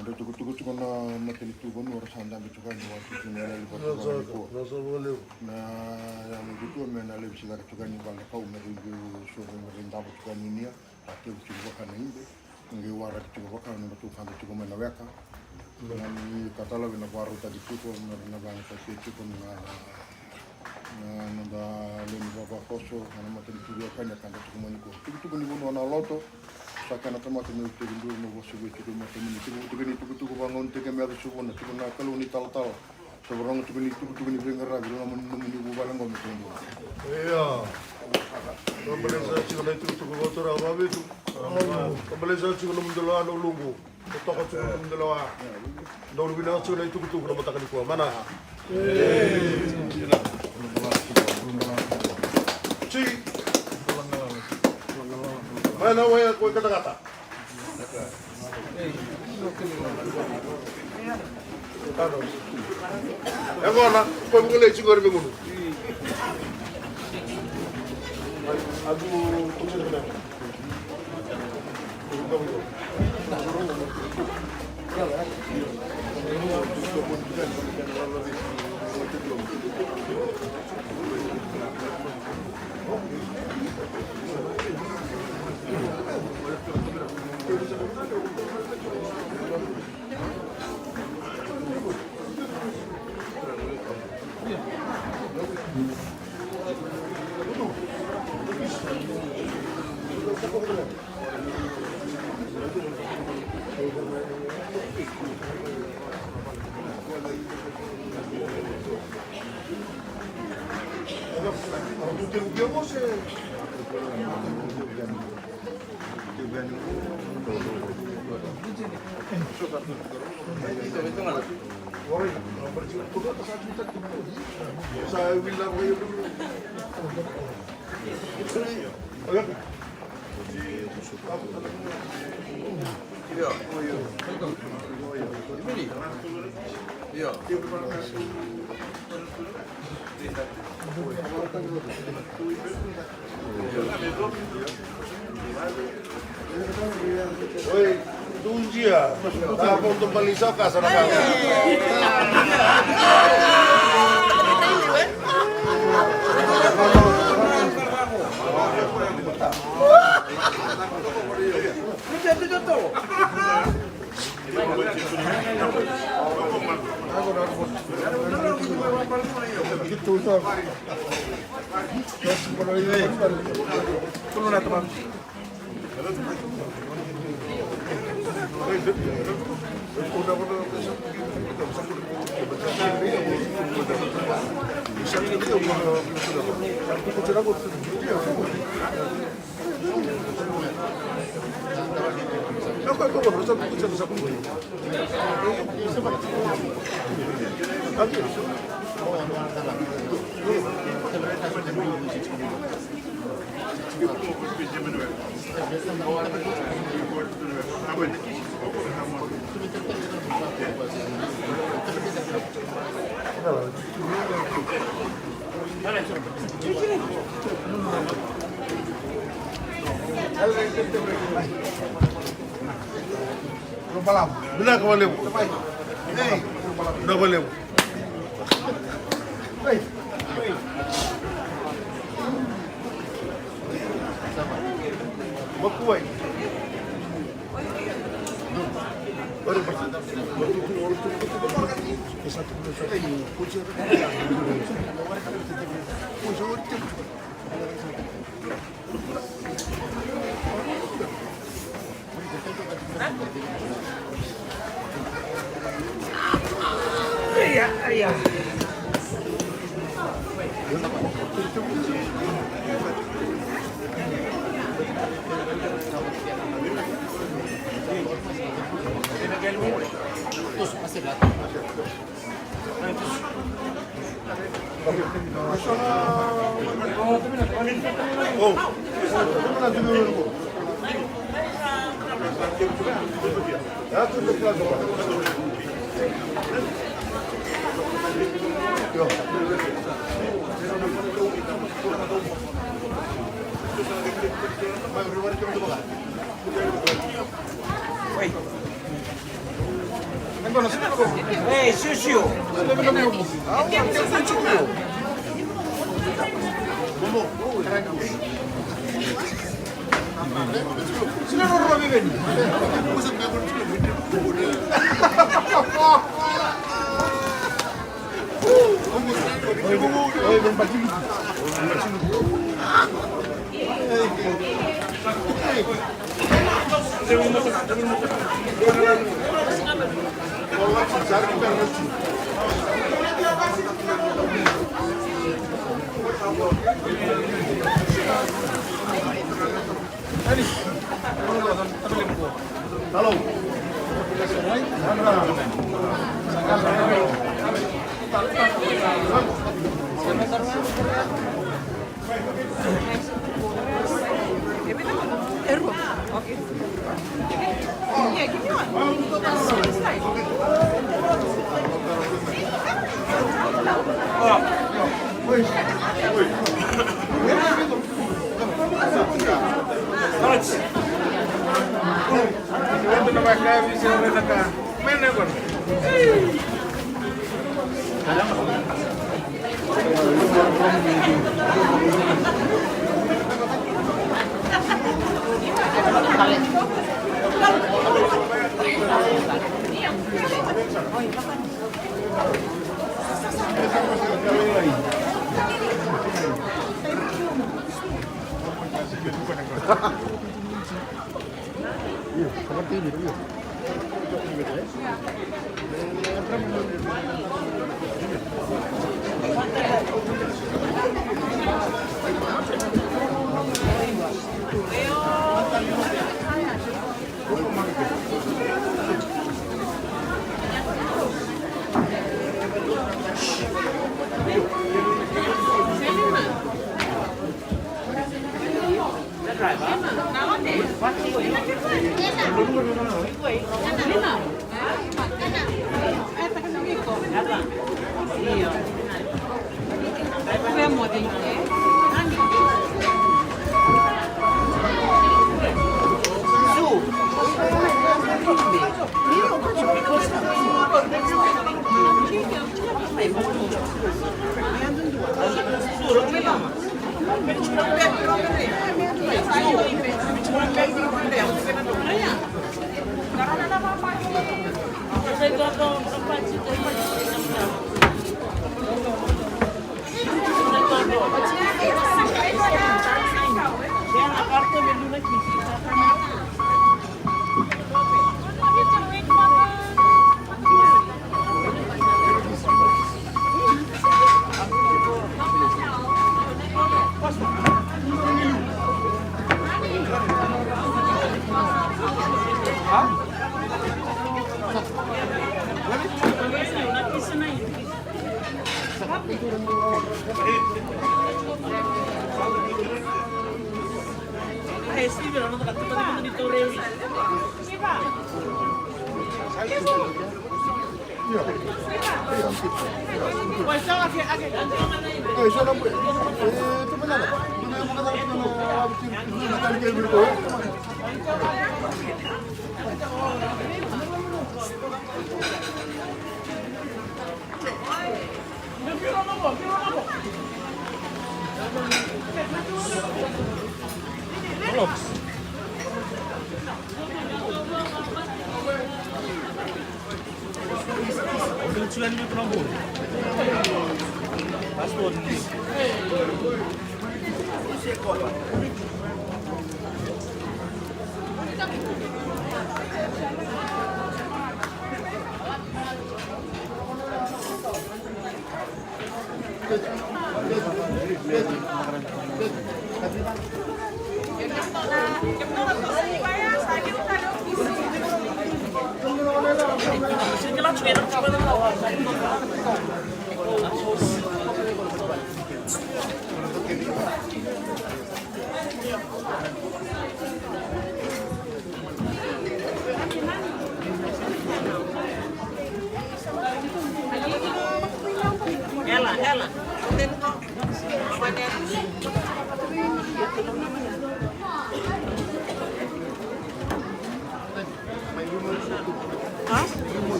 Eda tukutuku tiko na matanitu vanua ra sa dabe tiko yani vata tiko na yali vata tiko nikua. Na yalo i tutu me na levu si caka tiko yani vale kau me rai so me rai dabo tiko yani nia. A tevu tiko vaka na ibe. Qai waraki tiko vaka na matou kada tiko mai na weka. Na ni ka talavi na varautaki tiko na na vagitaki tiko na Na noda lewe ni vavakoso, na matanitu veiwekani e kada tiko mai nikua. Tukutuku ni vanua na loto, sa kena tamata me tekivu na vosa vei tiko i matamuni. Tiko tiko ni tukutuku vagauna tiko me yaco suvuna, tiko na Kalou ni talatala. Sa varogo tiko ni tukutuku ni veiqaravi, loma ni nomuni vuvale qo me tekivu. Ia. Kabalesa tiko na itukutuku vatura vavitu. Kabalesa tiko na mudolawa na uluqu. Totoka tiko na mudolawa. Dau vinaka tiko na itukutuku na mataka nikua. Mana. Mana waya ko katakata. E gona ko vuka lei tiko ri me gunu. Oi, tu dia. Tá bom, tu baliza casa na casa. Vinaka vakalevu. Vinaka vakalevu. Makuai.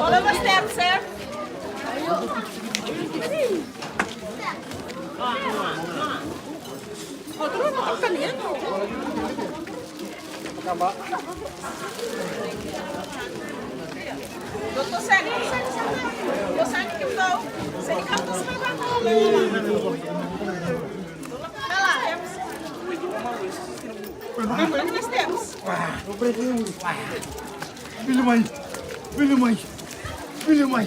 Follow the steps, sir. Pili mai. Pili mai. Pili mai.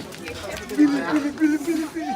Pili, pili, pili, pili, pili.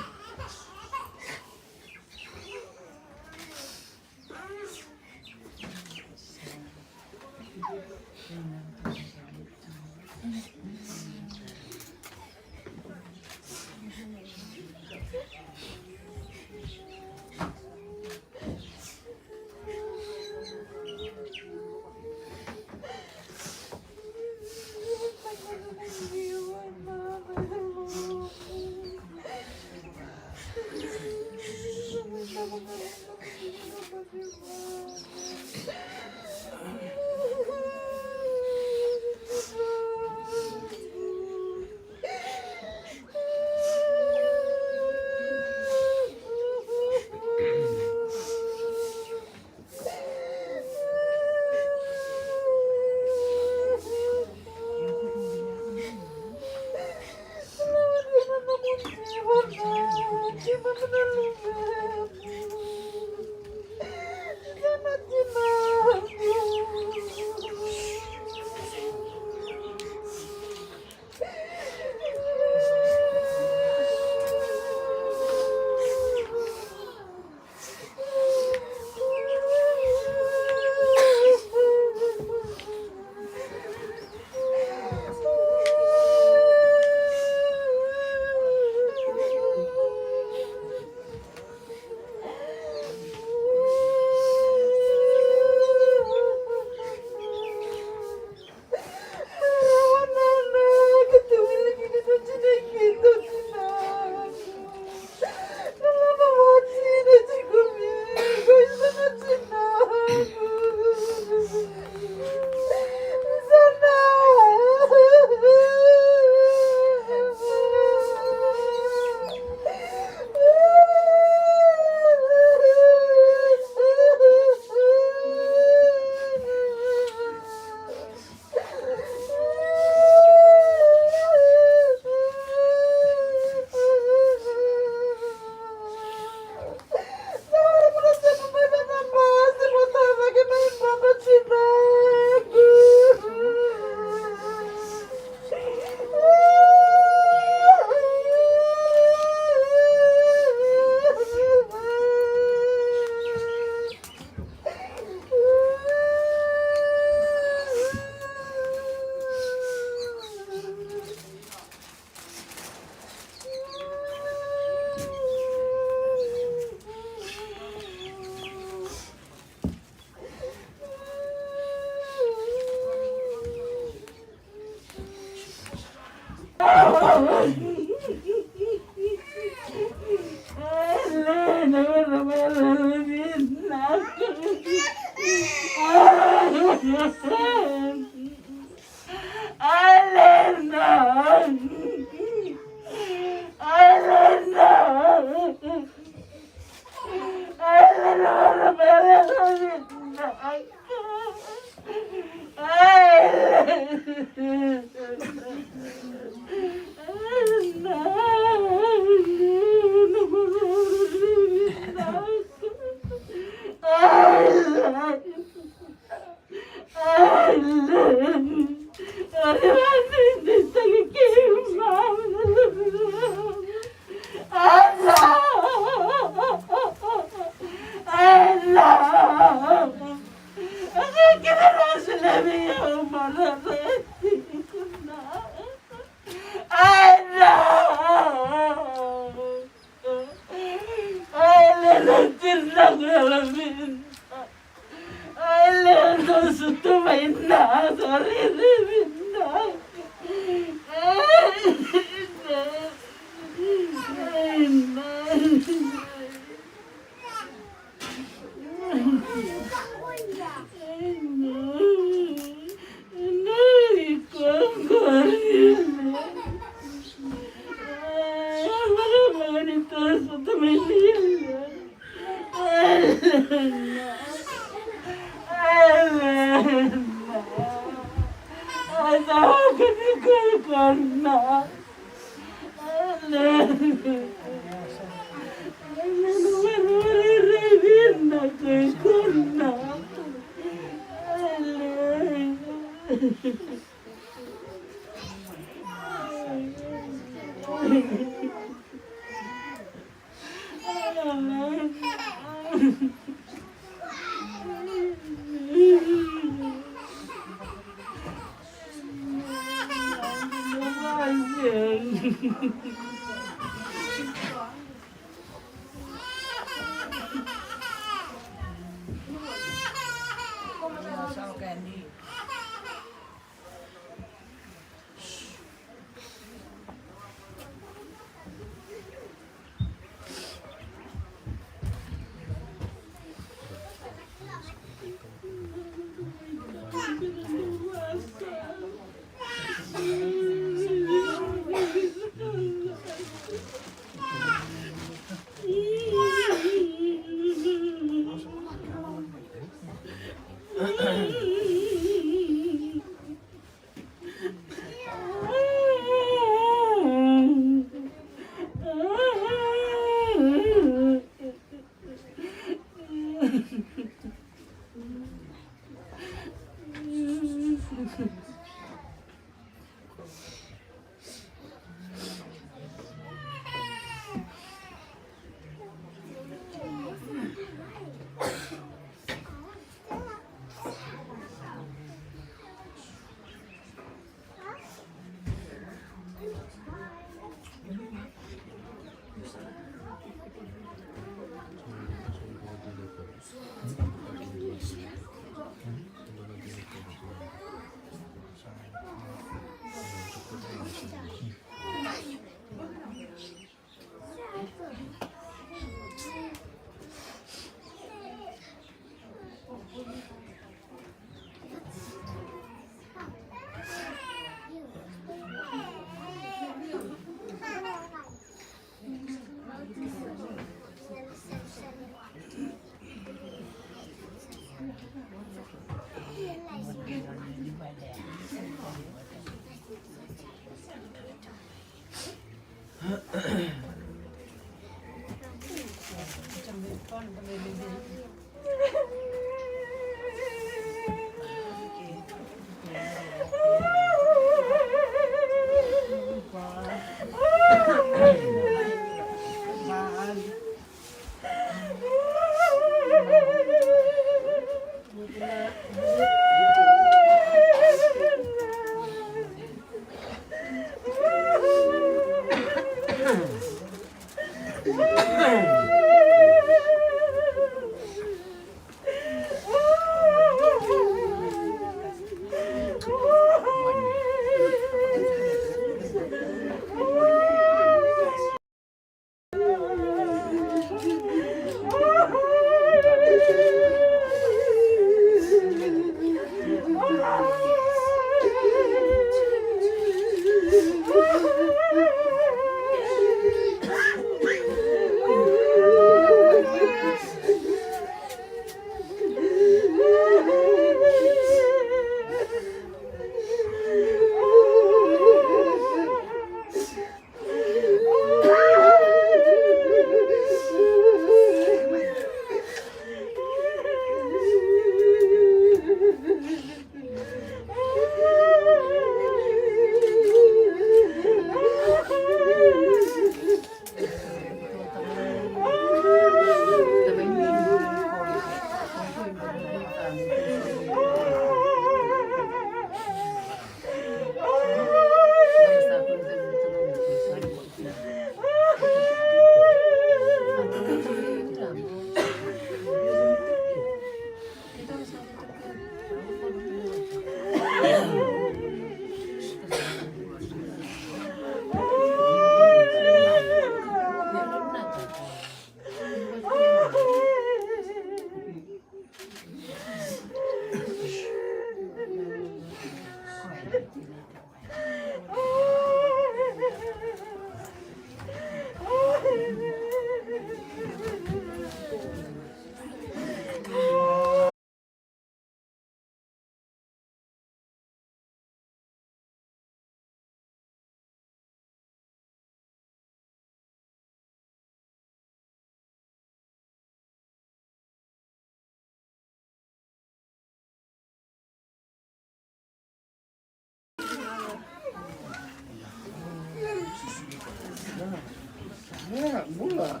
Na, bula.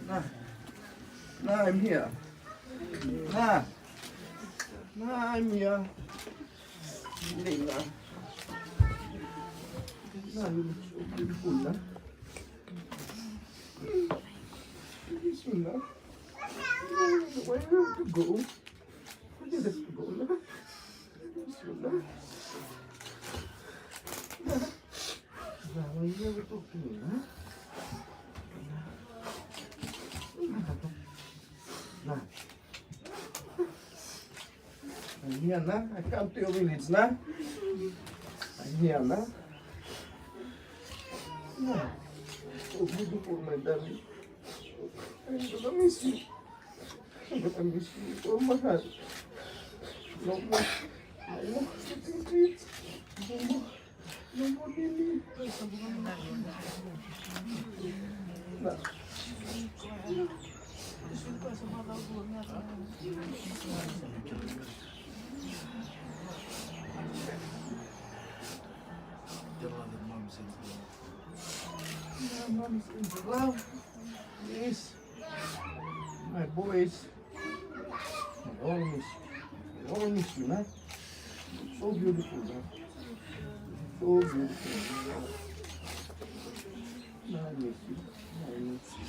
Na. Na, I'm here. Na. Na, I'm here. Leila. Na, you look so beautiful, na. Beautiful, na. Why you have to go? Why you have to go, na? Beautiful, na. Na. Na, why you have to go, na? Na. Na. I'm here, na. I come to your village, na. I'm here, na. Na. So beautiful, my darling. I'm gonna miss you. I'm gonna miss you with all my heart. No more. No more. No more. Yes, my boys. I always, I always, you know, so beautiful, man. So beautiful. I miss you. I miss you.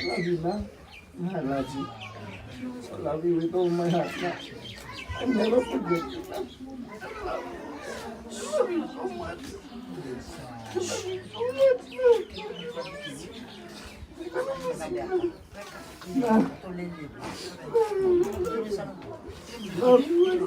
Love you, man. I love you. I love you with all my heart, man. I never forget you, man. I love you so much. I love you so much, man.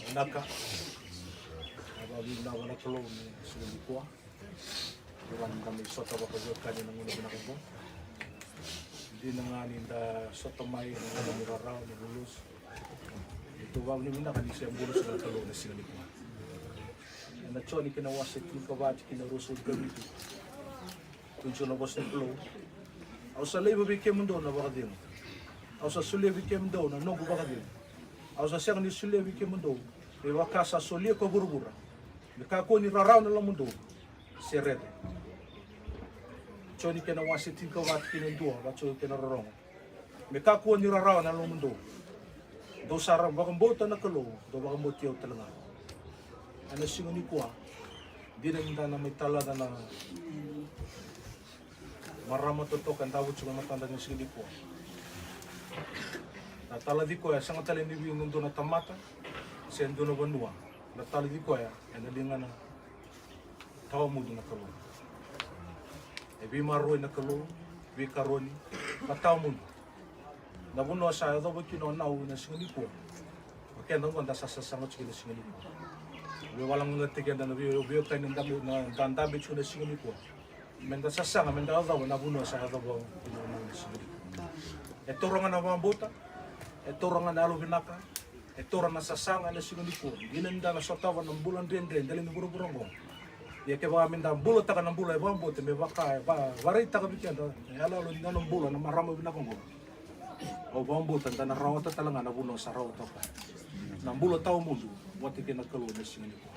Vinaka. Au vakavinavinaka vua na Kalou ni siga nikua. Eda mai sota vakaveiwekani ena gauna vinaka oqo. Dina ga ni da sota mai ena gauna ni rarawa, ni lulusu. Eda vakavinavinaka ni se bula tiko na Kalou ena siga nikua. Ena Joni kena wase tinikava, tikina ruasagavulu ka vitu. Tukuna na vosa ni Kalou: Au sa laiva vei kemudou na vakacegu. Au sa solia vei kemudou na noqu vakacegu. Au sa sega ni solia vei kemudou me vaka sa solia ko vuravura. Me kakua ni rarawa na lomamudou se rere. Joni kena wase tinikava, tikina e dua, vaka e kena rorogo: Me kakua ni rarawa na lomamudou. Dou sa ra vakabauta na Kalou, dou vakabauti au talega. Ena siga nikua, dina ni da na mai talaca na marama totoka e davo tiko e matada ena siga nikua. Na talaci koya e sega tale ni vei dua na tamata se dua na vanua. Na talaci koya ena ligana tawamudu na Kalou. E veimaroroi na Kalou, veikaroni ka tawamudu. Na vanua sa yacova kina o Nau ena siga nikua, o keda oqo da sa sasaga tiko ena siga nikua. Veivakalagagata keda na vei, veiwekani da dabe tiko ena siga nikua. Meda sasaga, meda yacova na vanua sa yacova kina o Nau ena siga nikua. E taura ga na vakabauta, e taura ga na yalovinaka, e taura na sasaga ena siga nikua. Dina ni da na sotava na bula dredre e dela ni vuravura oqo. Ia kevaka meda bulataka na bula e vakabauta, me vaka e vakaraitaka vei keda na iyaloyalo ni nona bula na marama vinaka oqo, au vakabauta da na rawata talega na vanua sa rawata o koya. Na bula tawamudu vata kei na Kalou ena siga nikua.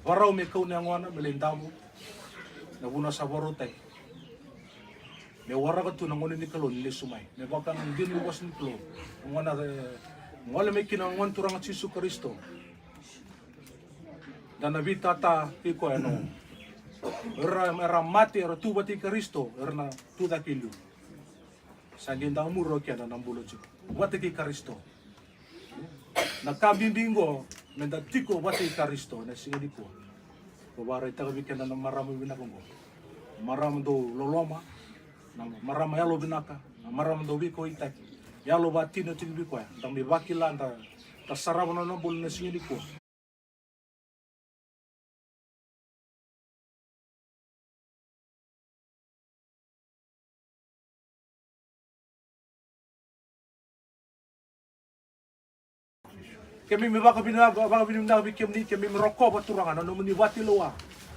Vakarau me kau na yagona me lai davo na vanua sa vakarautaki. Me waraka tu na gauna ni Kalou ni lesu mai. Me vaka na dina ni vosa ni Kalou. Na gauna, e, gole mai kina na Gone Turaga Jisu Karisito, da na veitata kei koya, no? Era, era mate, era tu vata kei Karisito, era na tu cake e liu. Sa qai dau muri o keda na bula tiko vata kei Karisito. Na ka bibi oqo, meda tiko vata kei Karisito ena siga nikua. Au vakaraitaka vei keda na marama vinaka oqo, marama dau loloma, na marama yalovinaka, na marama dau veikauwaitaki, yalo vakatini tiko vei koya. Da mai vakila, da, da sarava na nona bula ena siga nikua. Keimami vakavina-, vakavinavinaka vei kemuni, keimami rokova Turaga na nomuni vakatulewa,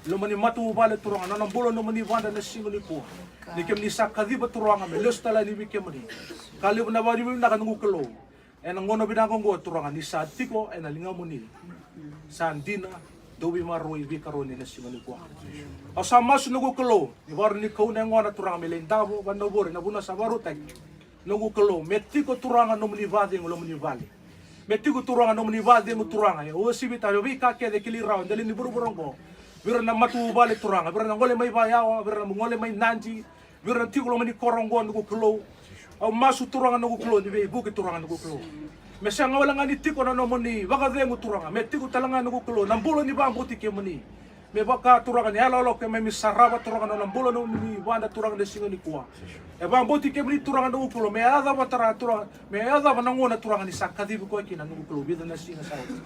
loma ni matavuvale Turaga, na nona bula nomuni vada ena siga nikua. Ni keimami sa kaciva Turaga me lesu tale yani vei kemuni. Ka levu na vakavinavinaka noqu Kalou. Ena gauna vinaka oqo Turaga ni sa tiko ena ligamuni. Sa dina, dou veimaroroi, veikaroni ena siga nikua. Au sa masu noqu Kalou, ni vakarau ni kau na yagona Turaga me lai davo, vakanavori na vanua sa vakarautaki. Noqu Kalou, me tiko Turaga nomuni vakacegu, nomuni vale. Me tiko Turaga nomuni vakacegu Turaga, e uasivi tale na veika kece e kilai rawa e dela ni vuravura oqo. Vei ira na matavuvale Turaga, vei ira na gole mai Vakayawa, vei ira na gole mai Nadi, vei ira na tiko loma ni koro oqo noqu Kalou. Au masu Turaga noqu Kalou, ni veivuke Turaga noqu Kalou. Me sega wale ga ni tiko na nomuni vakacegu Turaga, me tiko tale ga noqu Kalou na bula ni vakabauti kemuni. Me vaka Turaga ni yaloyalo keimami sarava Turaga na nona bula nomuni vada Turaga na siga nikua. E vakabauti kemuni Turaga noqu Kalou, me yacova tara Turaga, me yacova na gauna Turaga ni sa kacivi koya kina noqu Kalou, vica na siga sa oti.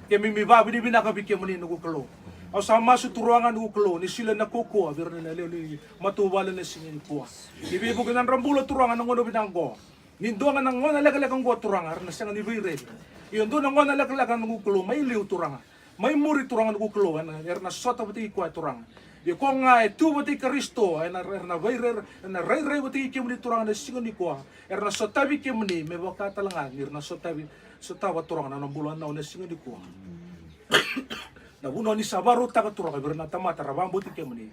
Keimami vakavinavinaka vei kemuni noqu Kalou. Au sa masu Turaga noqu Kalou, ni solia na kaukauwa vei ira na lewe ni matavuvale na siga nikua. Ni veivuke na nodra bula Turaga na gauna vinaka oqo. Ni dua ga na gauna lekaleka oqo Turaga, era na sega ni veiraici. Ia dua na gauna lekaleka noqu Kalou, mai liu Turaga. Mai muri Turaga noqu Kalou, ena, era na sota vata kei koya Turaga. Ia koya ga e tu vata kei Karisito, ena, era na veirairai, era na rairai vata kei kemuni Turaga na siga nikua. Era na sotavi kemuni, me vaka tale ga, ni ra na sotavi, sotava Turaga na nona bula na, na siga nikua. Na vanua ni sa vakarautaka Turaga, vei ira na tamata, ra vakabauti kemuni.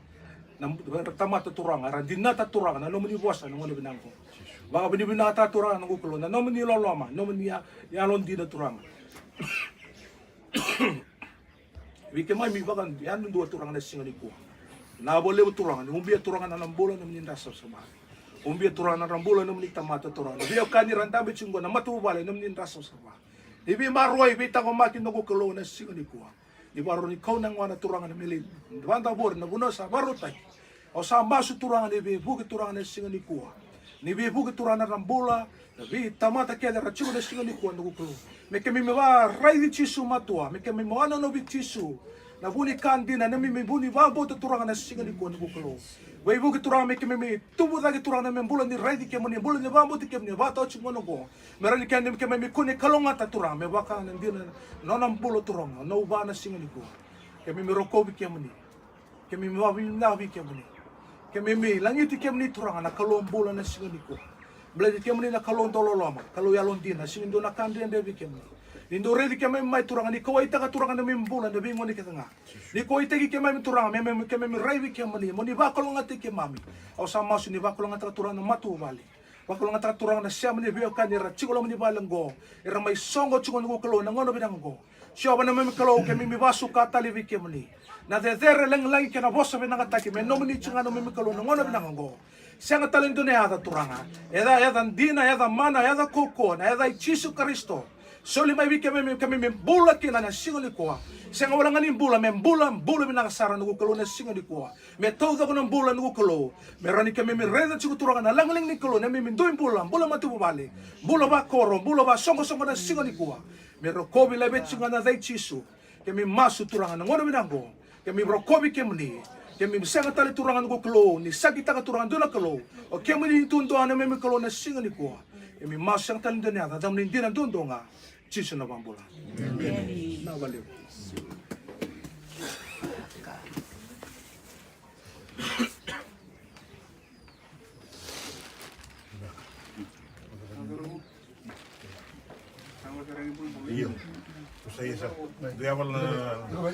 Na, vei ira na tamata Turaga, ra dinata Turaga, na nomuni vosa, na gauna vinaka oqo. Vakavinavinakataka Turaga noqu Kalou, na nomuni loloma, nomuni ya-, yalodina Turaga. Vei keimami vaka yadudua Turaga na siga nikua. Na vakalevu Turaga, ni ubia Turaga na nona bula, nomuni dra savasava. Ubia Turaga na nodra bula, nomuni tamata Turaga. Na veiwekani ra dabe tiko oqo, na matavuvale, nomuni dra savasava. Ni veimaroroi, veitaqomaki noqu Kalou na siga nikua. Ni vakarau ni kau na gone Turaga na meli. Vakadavori na vanua sa vakarautaki. Au sa masu Turaga ni veivuke Turaga na siga nikua. Ni veivuke Turaga na nodra bula. Na veitamata kece ra tiko na siga nikua noqu Kalou. Me keimami vakaraici Jisu matua. Me keimami vakanonovi Jisu. Na vu ni ka dina, na neimami vu ni vakabauta Turaga na siga nikua noqu Kalou. Veivuke Turaga me keimami tubu cake Turaga na neimami bula ni raici kemuni, bula ni vakabauti kemuni, vakatau tiko gona oqo. Me rawa ni keimami, keimami kune kalougata Turaga, me vaka na dina na nona bula Turaga, na uva na siga nikua. Keimami rokovi kemuni. Keimami vakavinavinaka vei kemuni. Keimami lagiti kemuni Turaga na Kalou bula na siga nikua. Baleti kemuni na Kalou dau loloma, Kalou yalodina, sega ni dua na ka dredre vei kemuni. Ni dau raici keimami mai Turaga, ni kauwaitaka Turaga na neimami bula, na veigone kece ga. Ni kauwaitaki keimami Turaga, me, me, keimami rai vei kemuni, mo ni vakalougatataki keimami. Au sa masu ni vakalougatataka Turaga na matavuvale. Vakalougatataka Turaga na sema ni veiwekani era tiko loma ni vale oqo. Era mai soqo tiko noqu Kalou na gauna vinaka oqo. Jiova na neimami Kalou, keimami vakasuka tale vei kemuni. Na cecere, lagilagi kei na vosa vinakataki me nomuni tiko ga na neimami Kalou na gauna vinaka oqo. Sega tale ni dua na yaca Turaga. Yaca, yaca dina, yaca mana, yaca kaukaua, na yaca i Jisu Karisito. Soli mai vei keimami, keimami bula kina na siga nikua. Sega wale ga ni bula, me bula, bula vinaka sara noqu Kalou na siga nikua. Me taucoko na bula noqu Kalou. Me rawa ni keimami raica tiko Turaga na lagilagi ni Kalou, na neimami dui bula, bula matavuvale, bula vakoro, bula vasoqosoqo na siga nikua. Me rokovi laveti tiko ga na yaca i Jisu. Keimami masu Turaga na gauna vinaka oqo. Keimami rokovi kemuni. Keimami sega tale Turaga noqu Kalou, ni sakitaka Turaga dua na Kalou. O kemuni duadua na neimami Kalou na siga nikua. Keimami masu sega tale ni dua na yaca, yacamuni dina duadua ga. Jisu na vakabula. Emeni. Na valevu. Io. Ko sa ia sa dua yavala na.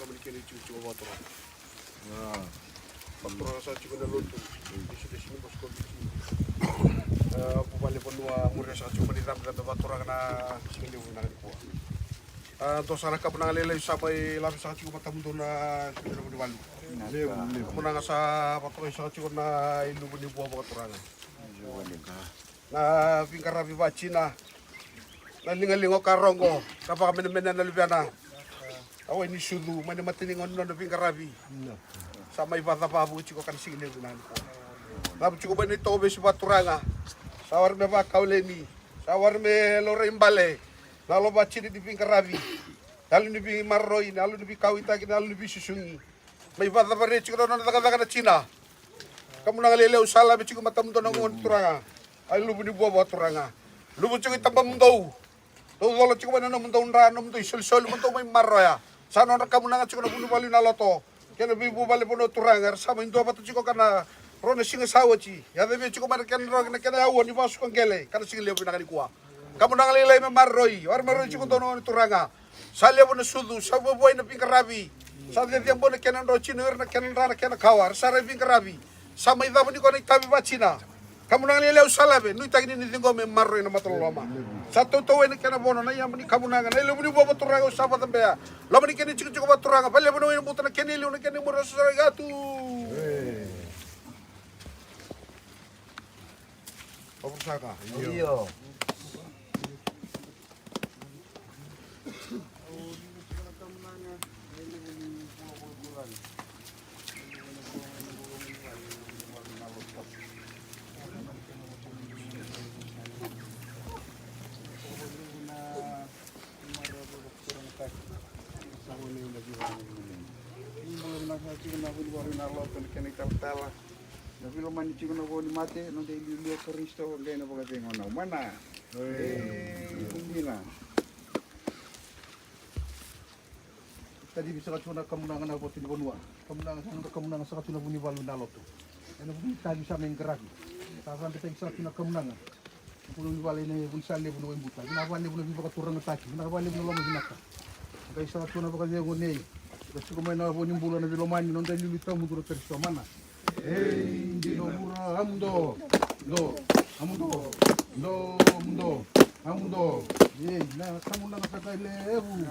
Loma ni kena itikotiko vakaturaga. Vakaturaga saka tiko na lotu. Isu de sini bas ko bici. Vuvale vanua muria saka tiko mani cabecabe vakaturaga na siga levu na nikua. Dua saka na kamunaga lailai sa mai lave saka tiko matamudou na siga levu ni valu. Kamunaga sa vakatokai saka tiko na iluvu ni vua vakaturaga. Na viqaravi vatina. Na ligaliga o Karogo ka vakamenemene na luvena. A wai ni sucu mai na mataniga o nona viqaravi. Sa mai vacavavu tiko kana siga levu na nikua. Cavu tiko mai na itovo vesu vakaturaga. Sa wari me vakauleni. Sa wari me laurai bale. Na yalo vatina ni viqaravi. Na yalo ni vimaroroi, na yalo ni vikauitaki, na yalo ni visusugi. Mai vacavaria tiko na nona cakacaka na tina. Kamunaga lailai au sa lave tiko matamudou na gone turaga. A iluvu ni vua vakaturaga. Luvu tiko i tabamudou. Dou cola tiko mai na nomudou dra, nomudou isolisoli mo dou mai maroya. Sa nodra kamunaga tiko na vunivalu na loto. Kena veivuvale vanua turaga era sa mai dua vata tiko kana rua na siga sa oti. Yaca vei tiko mai na kena rua na kena yaua ni vakasuka qele kana siga levu vinaka nikua. Kamunaga lailai me maroroi, wara maroroi tiko dou na gone turaga. Sa levu na sucu, sa vuavuai na viqaravi. Sa cecebua na kena dro tino ira na kena dra na kena kawa, era sa rai viqaravi. Sa mai cava ni ko na itavi vatina. Kamunaga lailai au sa lave, nuitaki ni ni ciqo me maroroi na mataloloma. Sa tautauvai na kena vono, na iyama ni kamunaga, na ilevu ni vua vaturaga au sa vacabea. Loma ni kena itikotiko vaturaga, valevu na wai na buta na kena iliu na kena imuri au sa sarai gatu. Io. Na vilomani tiko na vo ni mate, noda iliuliu o Karisito, qai na vakacegu na umana. Dina. Kacivi saka tu na kamunaga na votu ni vanua. Kamunaga saka tu na kamunaga saka tu na vunivalu na lotu. Ena vuku ni tavi sa mai qaravi. Sa cabetaki saka tu na kamunaga. Na vunivalu ena vunisalevu na Waibuta. Vinaka vakalevu na veivakaturagataki. Vinaka vakalevu na loma vinaka. Qai saka tu na vakacegu nei. Ka suka mai na vo ni bula na veilomani noda iliuliu tawamudu na Karisito mana. Ei, dina vura, a muduo, muduo, a muduo, muduo, muduo, a muduo. Ei, na kamunaga saka levu.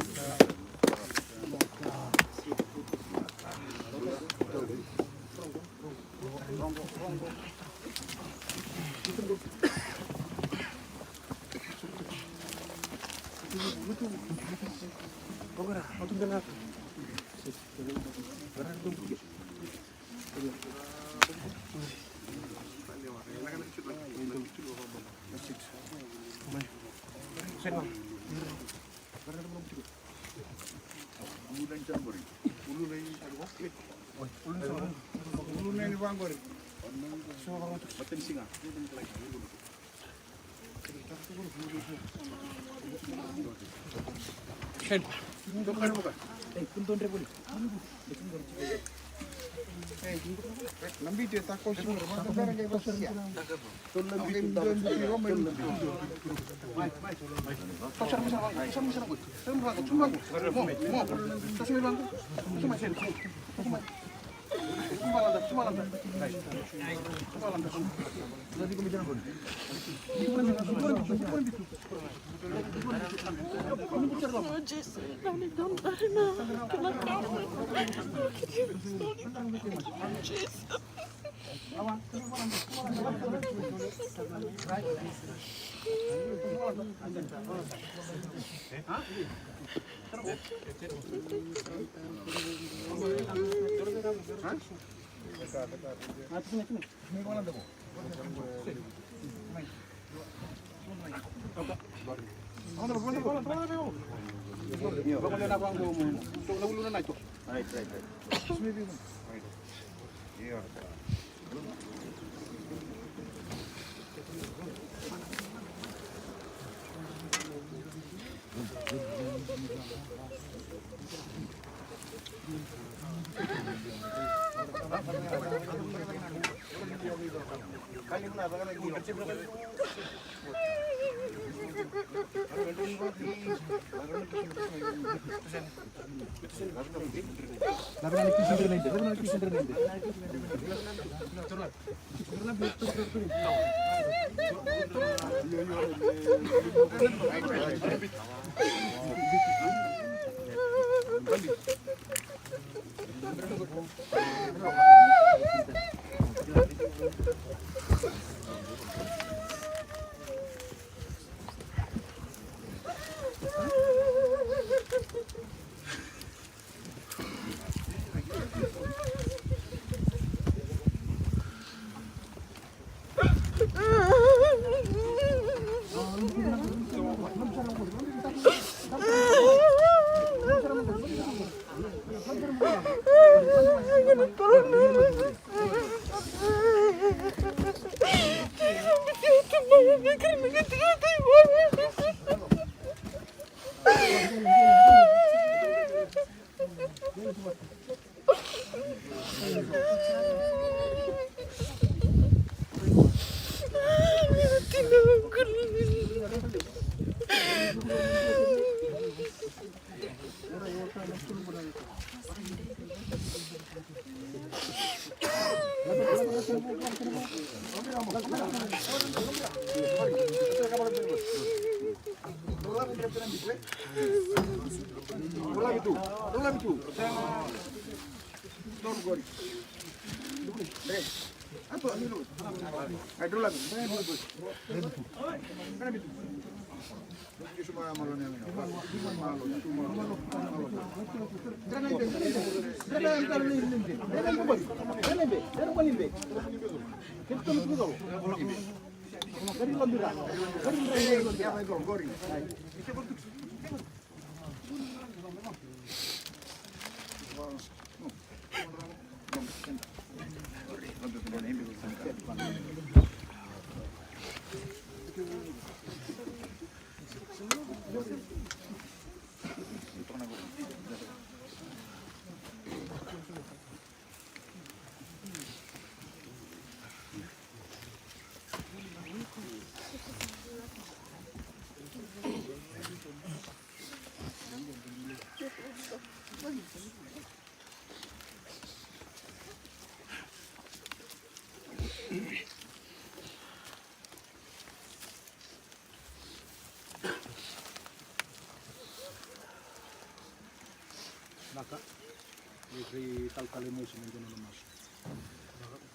Ni vei talatala Emosi me dua na masu.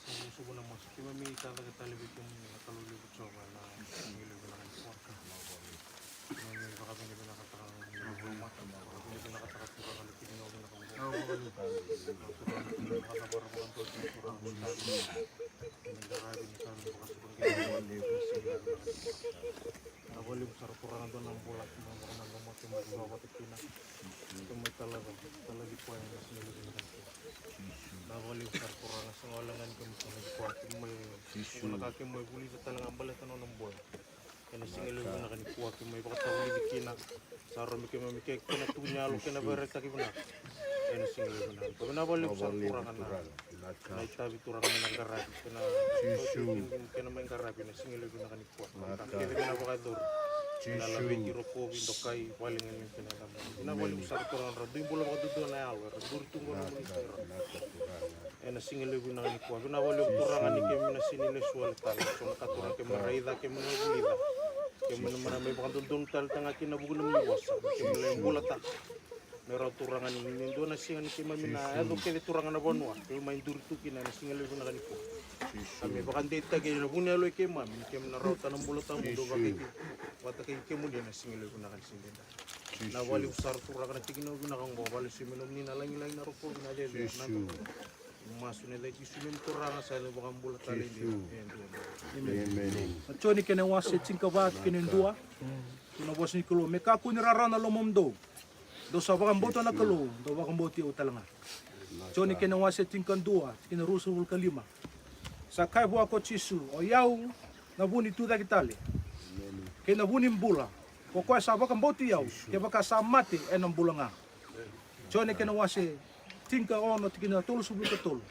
Sa masu vua na masu. Keimami tacake tale vei kemuni na Kalou levu Jiova ena siga levu vinaka nikua. Keimami vakavinavinakataka na nomuni mata. Vakavinavinakataka Turaga na tiki ni vinaka oqo. Turaga na tiki ni vakacavara vakadua Turaga na tiki ni qaravi ni ka ni vakasuka qai na siga levu vinaka nikua. Vinaka vakalevu sara Turaga dua na bula, na vakananuma keimami sua vata kina. Keimami talaca, talaci koya ena siga levu vinaka nikua. Vinaka vakalevu sara Turaga, sega wale ga ni keimami talaci koya, keimami, na ka keimami vulica tale ga baleta na nona bula. Ena siga levu vinaka nikua keimami vakatavulici kina. Sa rau me keimami kei kena tu ni yalo, kena vakaraitaki vinaka. Ena siga levu vinaka nikua. Vinaka vakalevu sara Turaga na Na itavi Turaga me na qaravi, kei na, Jisu, kei na mai qaravi na siga levu vinaka nikua. Na ka kece me na vakayacori. Jisu. Na laveti, rokovi, dokai, vale ga ni kei na yacamuni. Vinaka vakalevu sara Turaga na dui bula vakadodonu na yalo era duri tu qo na nomuni serau. Ena siga levu vinaka nikua. Vinaka vakalevu Turaga ni keimami na sega ni lesu wale tale. So na ka Turaga keimami na raica, keimami na vulica. Keimami na mai vakadodonu tale talega kina vuku ni nomuni vosa. Keimami na lai bulataka. Me rau Turaga ni, ni dua na siga ni keimami na yaco kece Turaga na vanua keimami mai duri tu kina ena siga levu vinaka nikua. Keimami vakadeitaki ena vuku ni yaloi keimami ni keimami na rawata na bula tawamudu vata kei, vata kei kemuni ena siga levu vinaka ni siga edaidai. Vinaka vakalevu sara Turaga na tiki ni vinaka oqo, vakalesuya me nomuni na lagilagi, na rokovi, na cecere, na masu ena yaca i Jisu neimami Turaga sa yaco vakabula tale. Emeni. Na Joni kena wase tinikava, tikina e dua. Tukuna na vosa ni Kalou, me kakua ni rarawa na lomamudou. Dou sa vakabauta na Kalou, dou vakabauti au talega. Joni kena wase tinikadua, tikina ruasagavulu ka lima. Sa kaya vua ko Jisu, o i au na vu ni tucake tale kei na vu ni bula. Ko koya sa vakabauti au, kevaka sa mate, ena bula ga. Joni kena wase tinikaono, tikina tolusagavulu ka tolu.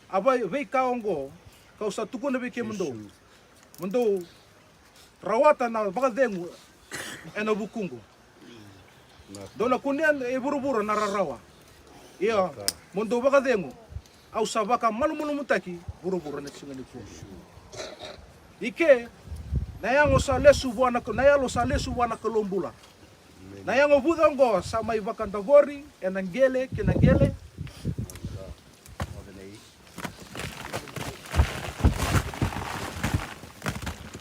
A vei, veika oqo kau sa tukuna vei kemudou, mo dou rawata na vakacegu ena vukuqu. Dou na kunea e vuravura na rarawa, ia mo dou vakacegu, au sa vakamalumalumutaki vuravura na siga nikua. I ke na yago sa lesu vua na, na yalo sa lesu vua na Kalou bula. Na yago vuca oqo sa mai vakadavori ena qele kei na qele,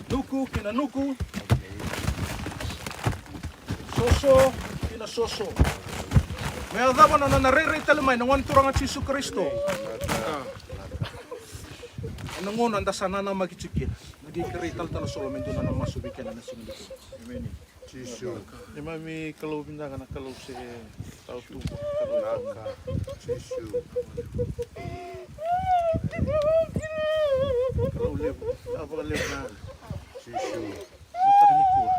nuku kei na nuku, soso kei na soso. Me yacova na nona rairai tale mai na Gone Turaga Jisu Karisito. Ena gauna eda sa nanamaki tiko kina. Na qai kerei talatala Solo me dua na nona masu vei keda na siga nikua. Emeni. Jisu. Neimami Kalou vinaka, na Kalou se tautuba. Vinaka. Jisu. Kalou levu, a vakalevu na. Jisu. Mataka nikua.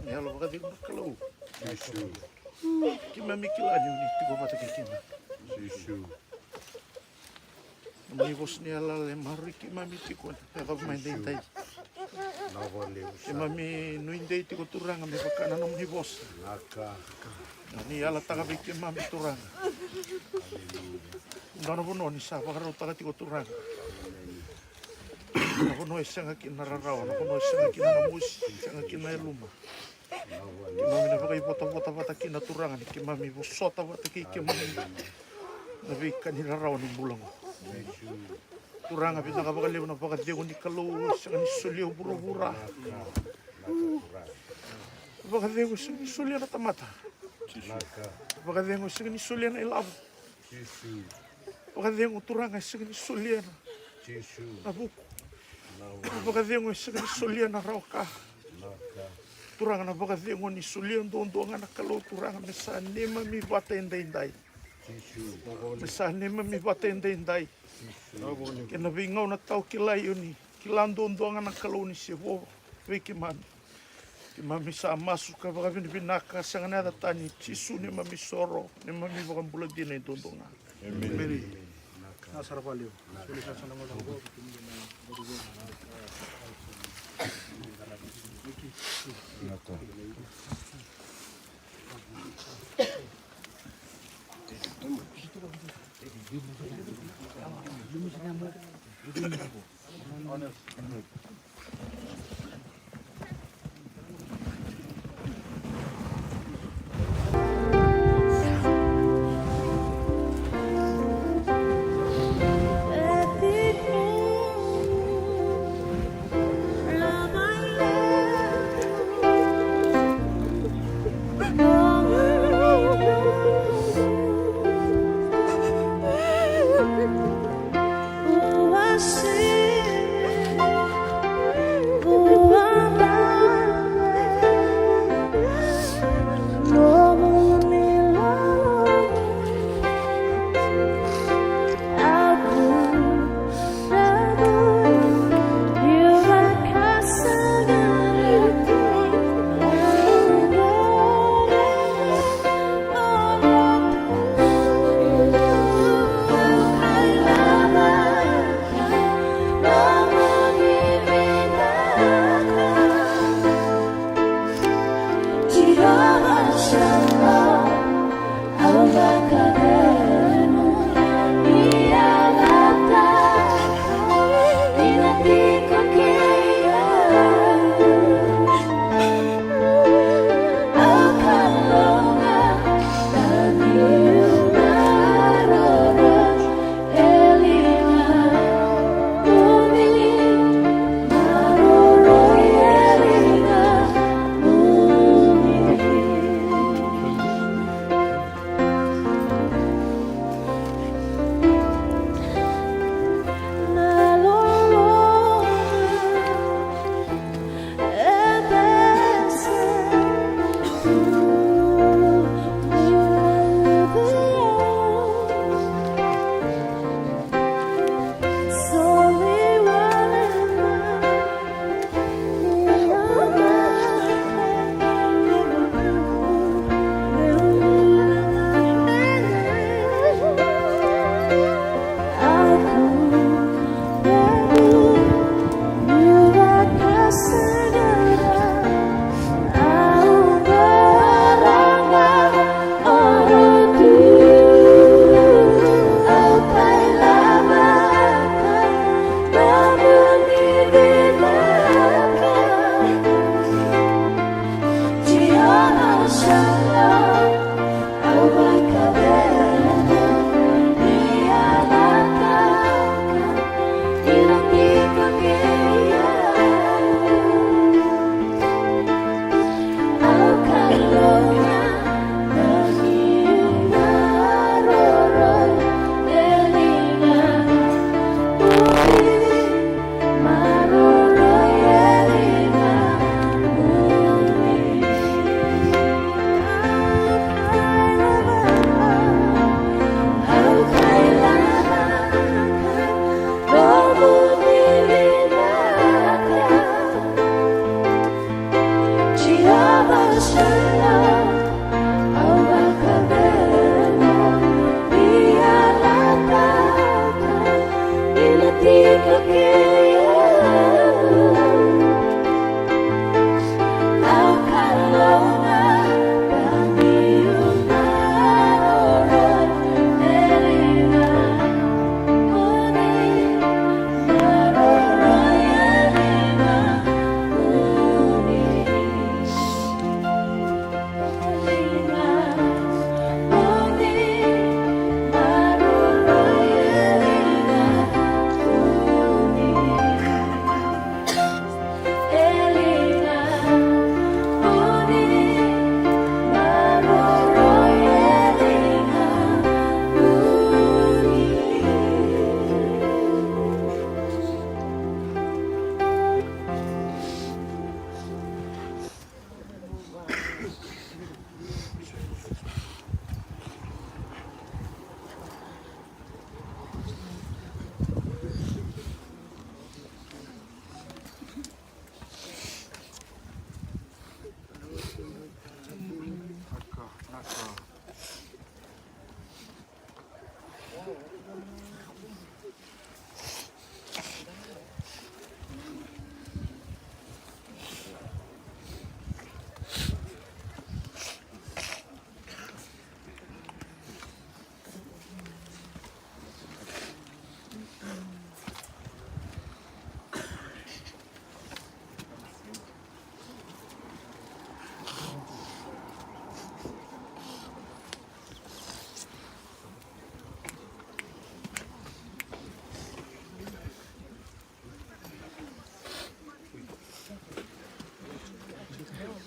Ni yalo vakacegu na Kalou. Jisu. Keimami kila ni o ni tiko vata kei keimami. Jisu. Nomuni vosa ni yalayala e maroroi keimami tiko ena yakavi mai edaidai. Keimami nuidei tiko Turaga me vaka na nomuni vosa. Ni yalataka vei keimami Turaga. Dua na vanua ni sa vakarautaka tiko Turaga. Na vanua e sega kina na rarawa, na vanua e sega kina na mosi, sega kina na yaluma. Keimami na vakaivotavota vata kina Turaga ni keimami vosota vata kei kemuni na veika ni rarawa ni bula oqo. Turaga, vinaka vakalevu na vakacegu ni Kalou e sega ni solia vuravura. Vakacegu e sega ni solia na tamata. Vakacegu e sega ni solia na ilavo. Vakacegu Turaga e sega ni solia na, na vuku. Vakacegu e sega ni solia na rawa ka. Turaga, na vakacegu ni solia duadua ga na Kalou Turaga me sa neimami vata edaidai. Me sa neimami vata edaidai. Kei na veigauna tau kilai o ni kila duadua ga na Kalou ni se vo vei keimami. Keimami sa masu ka vakavinavinaka, sega na yaca tani, Jisu neimami soro, neimami vakabula dina e duadua ga. Emeni. Emeni. Na sara vakalevu. Soli sara na gauna oqo.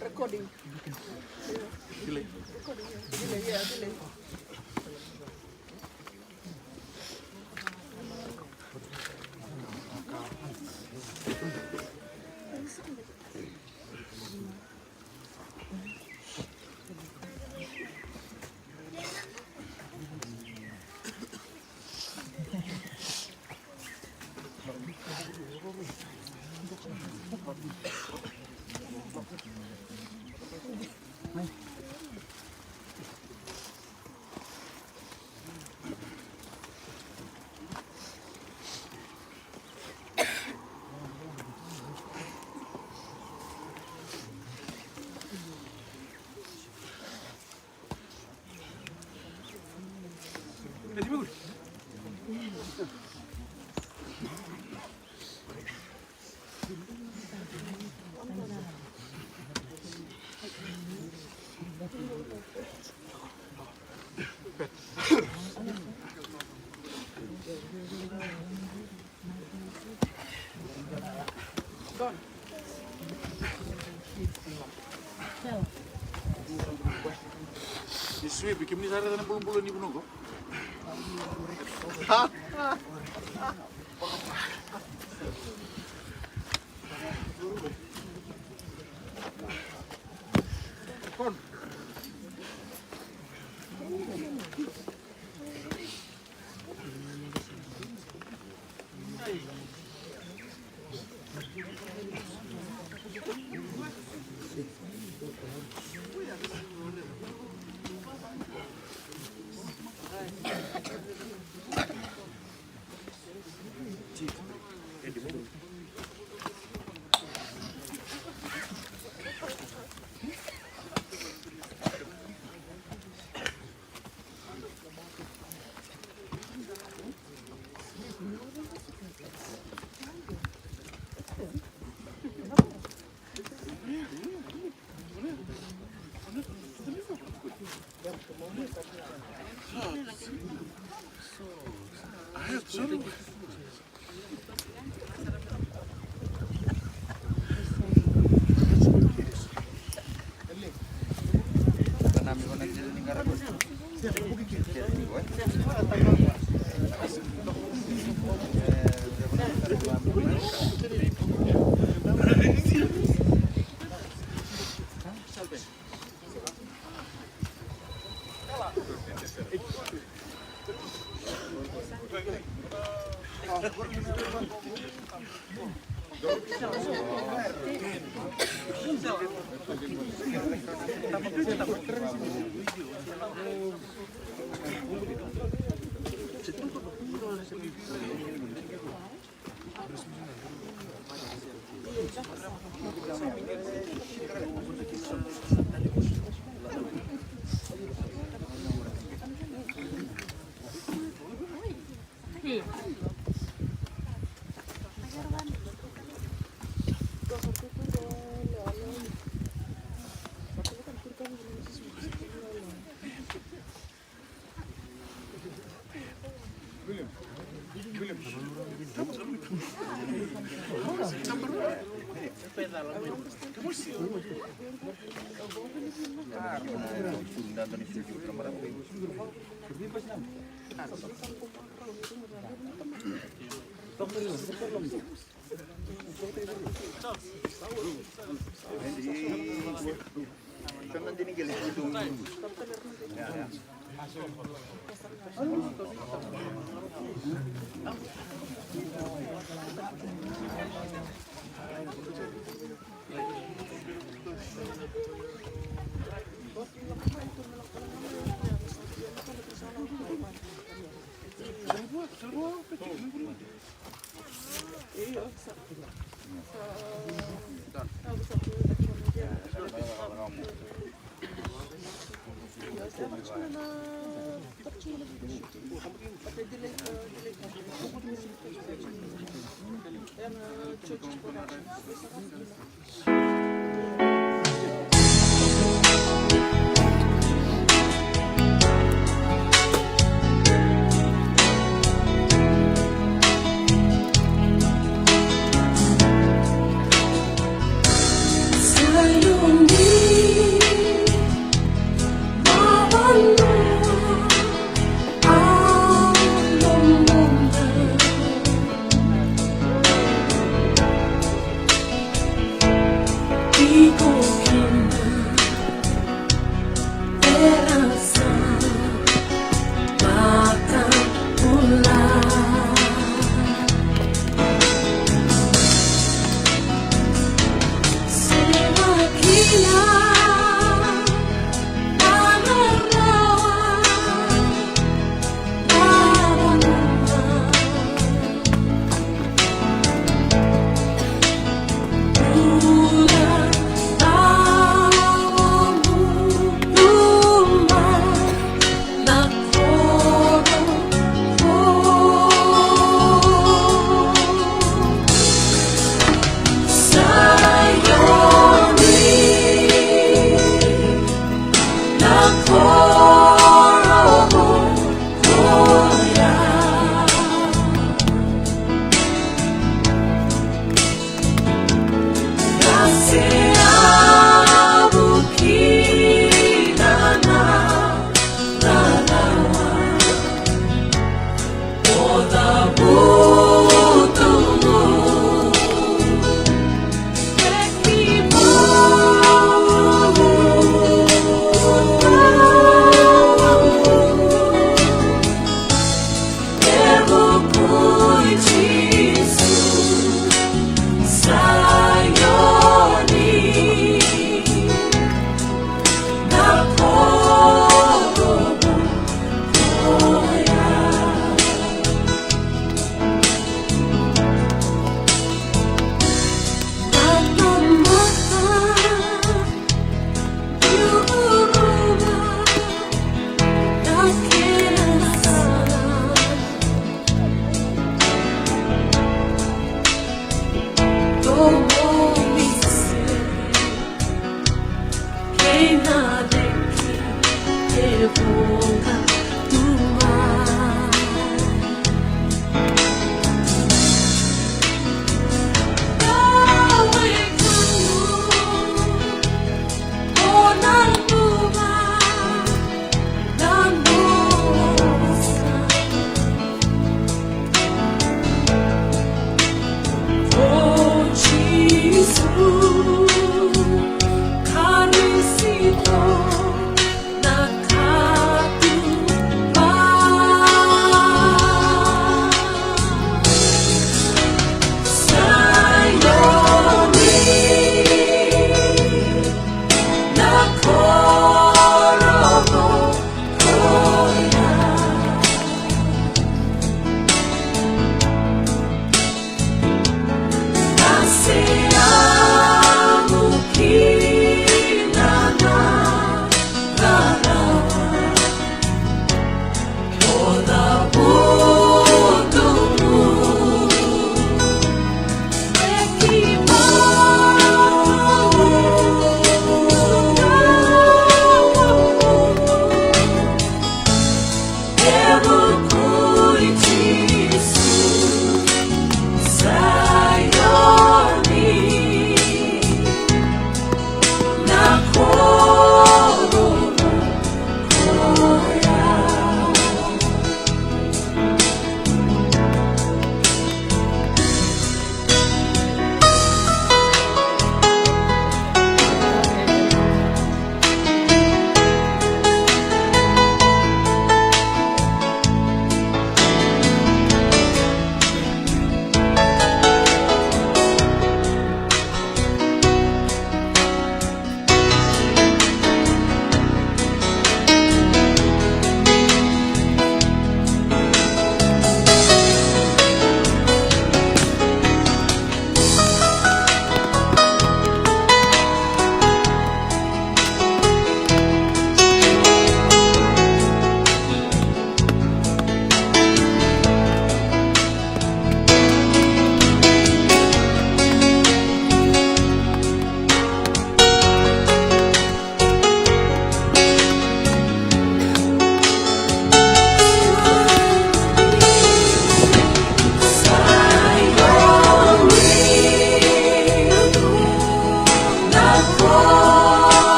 Recording. Delay. Recording, yeah. Delay, yeah, delay. Ni sui, kemuni sa raica na bulabula ni vanua qo?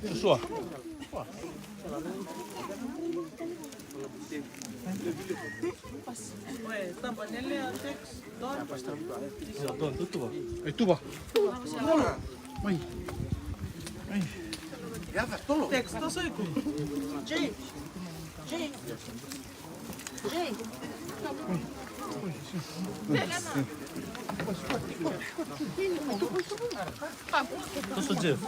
Joshua. Oi, taba, nele a text. Don, tu, tu. Ei, tuba. Mai. Mai. Text, tu, soi ku. Jay. Jay. Jay. Tu, soi, Jeff.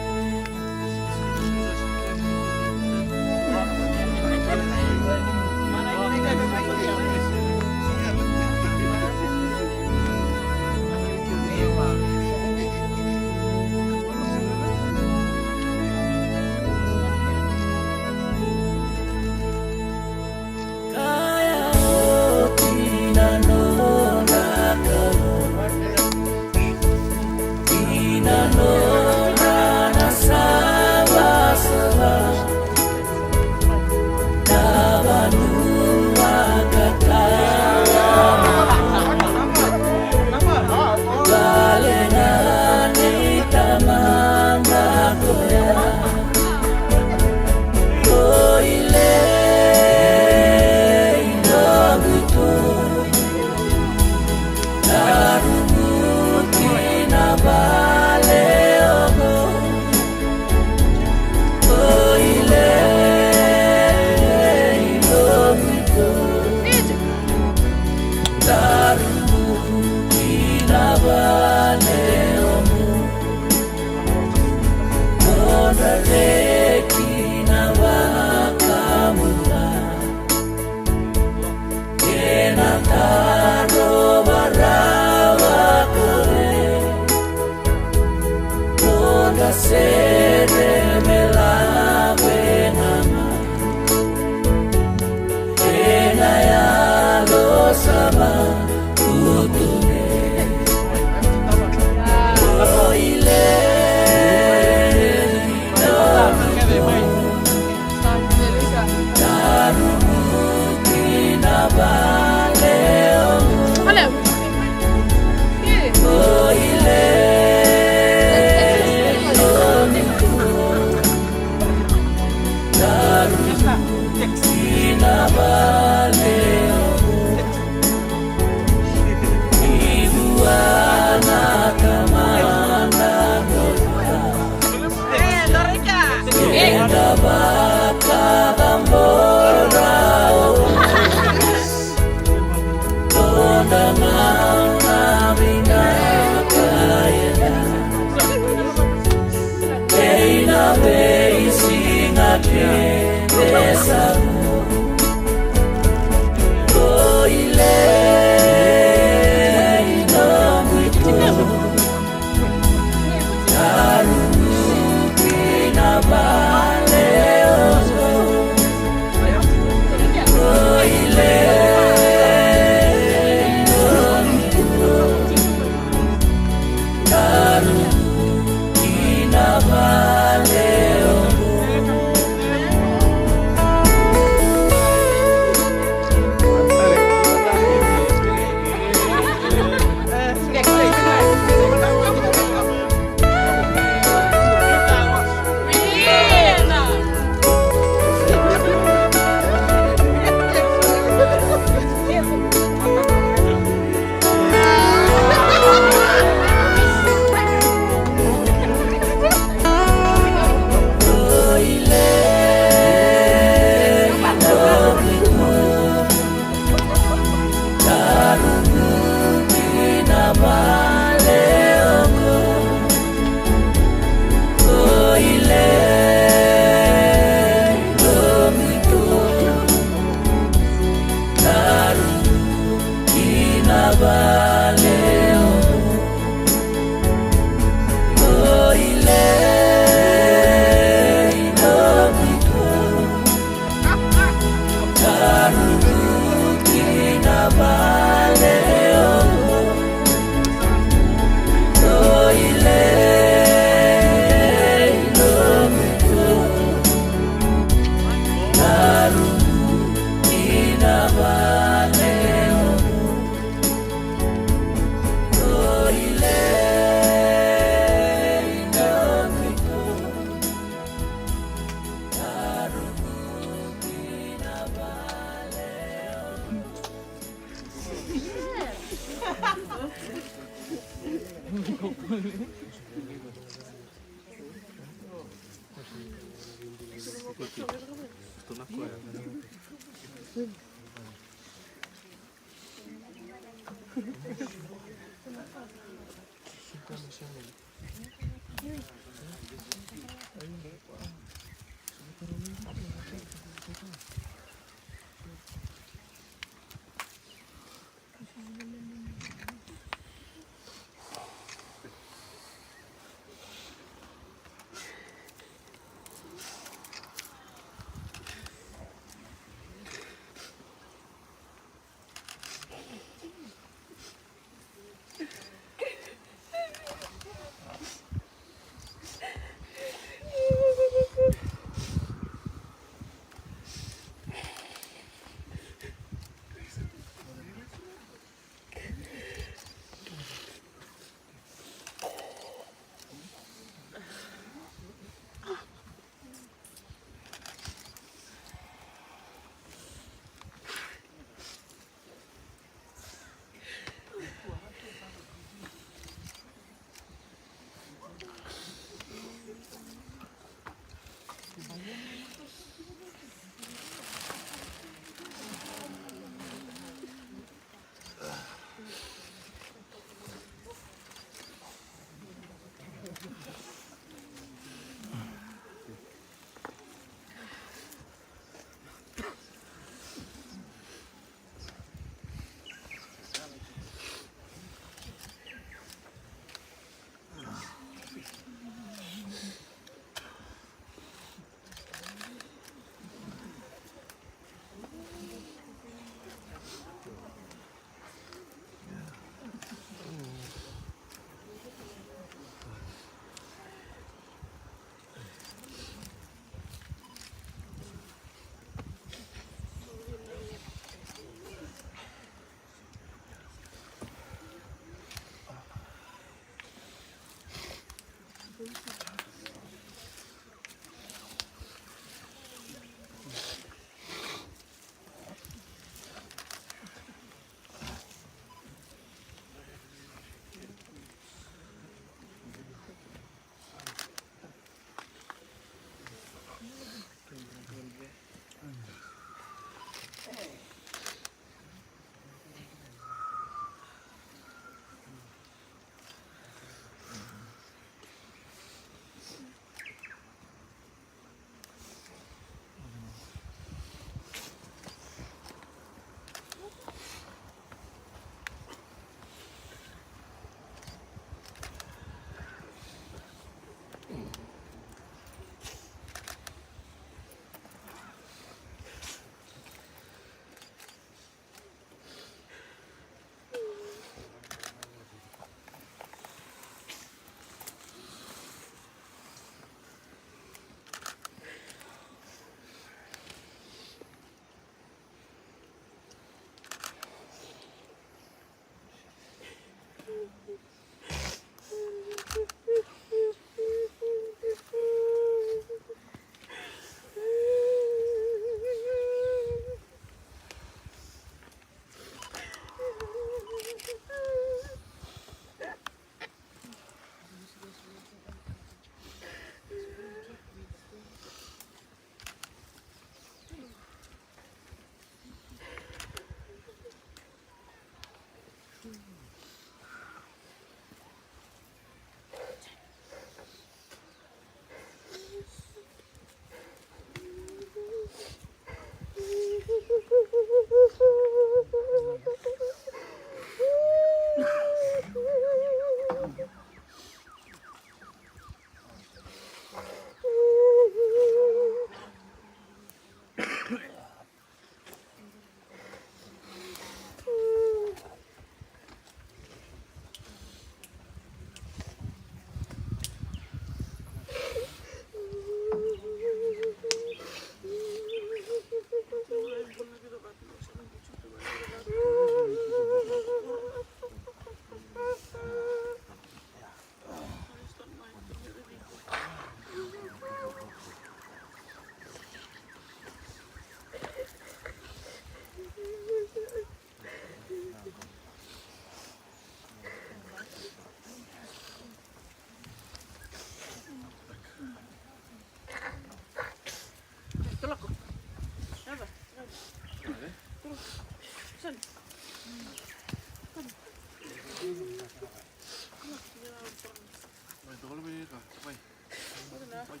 I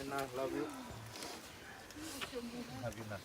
know, love you. Love you, man.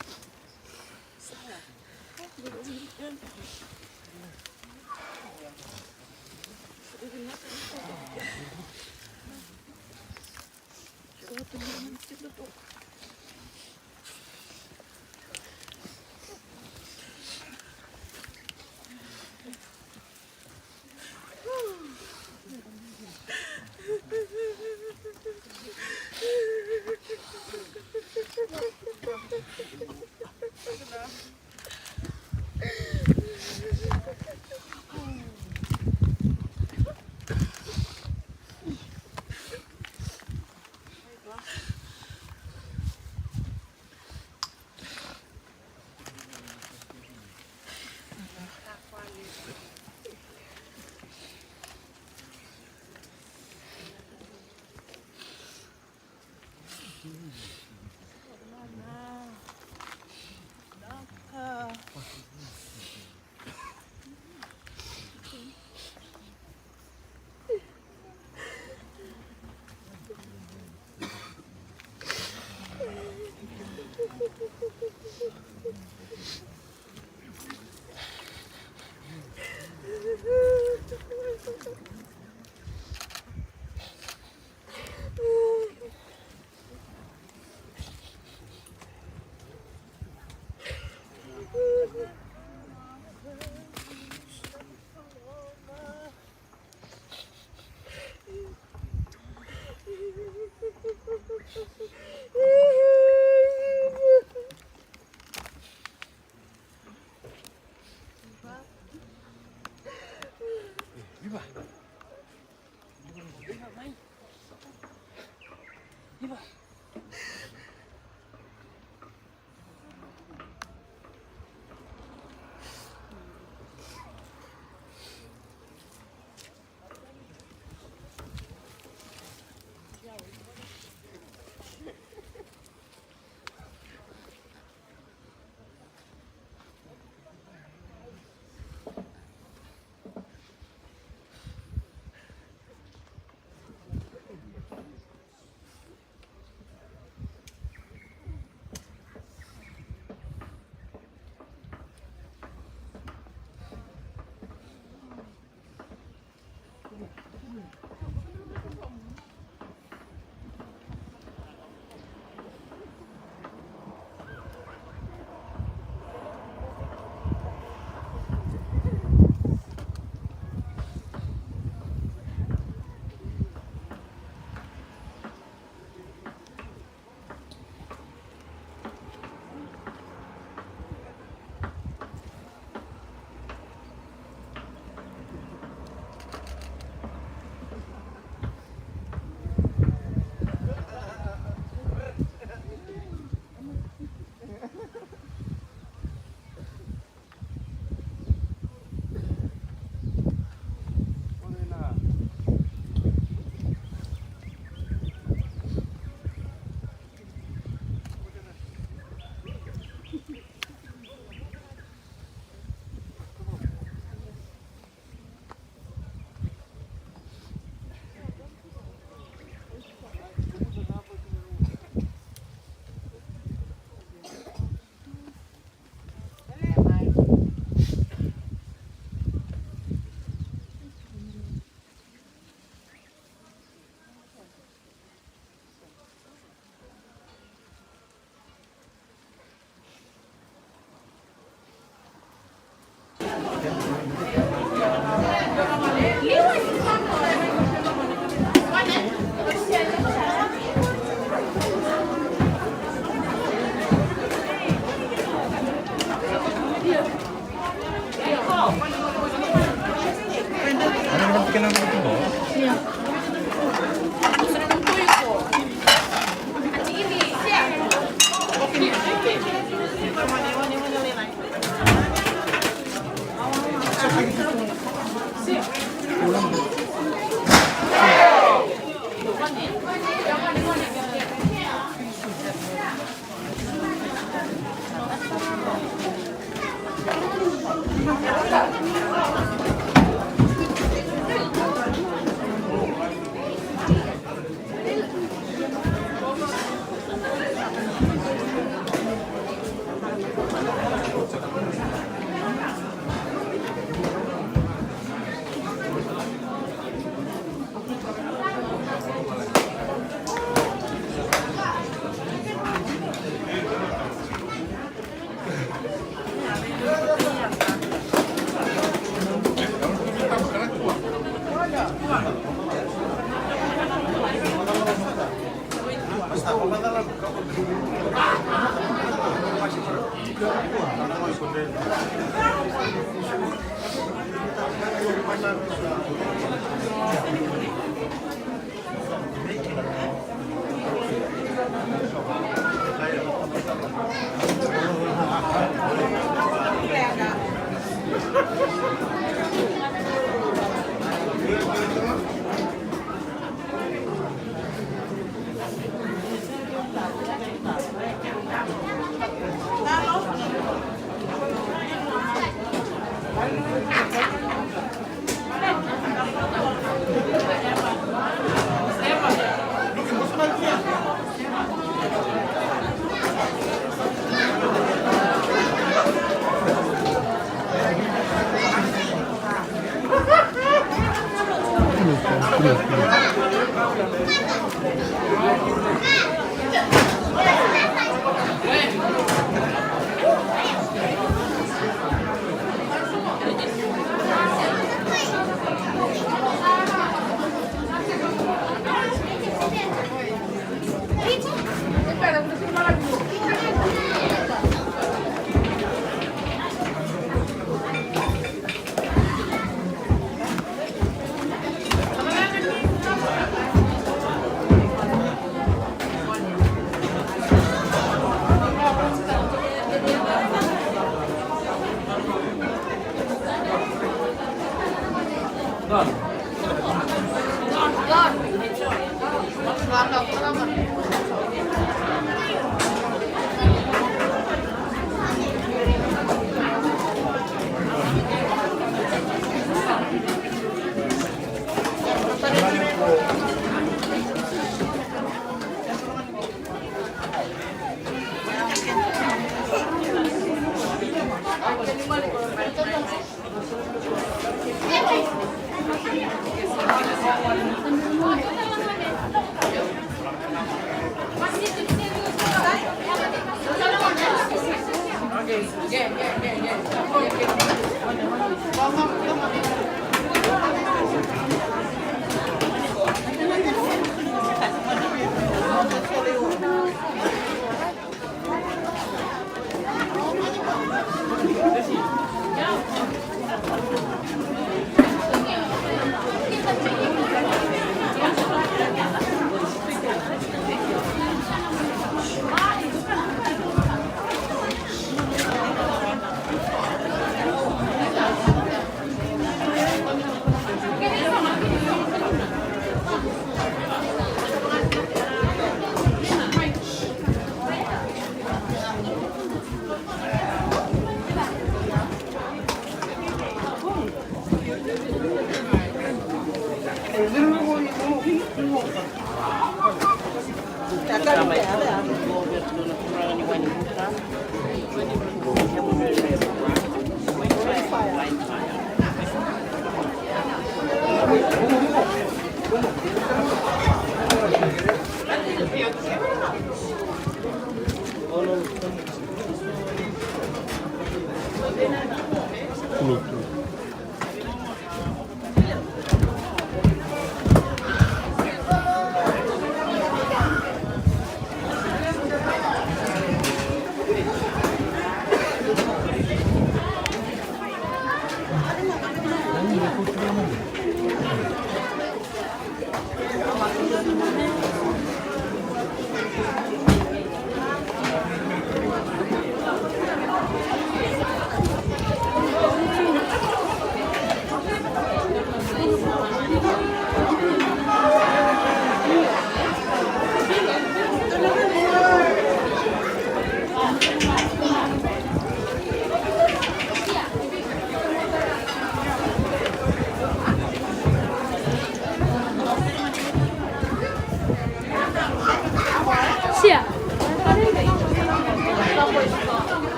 Sia.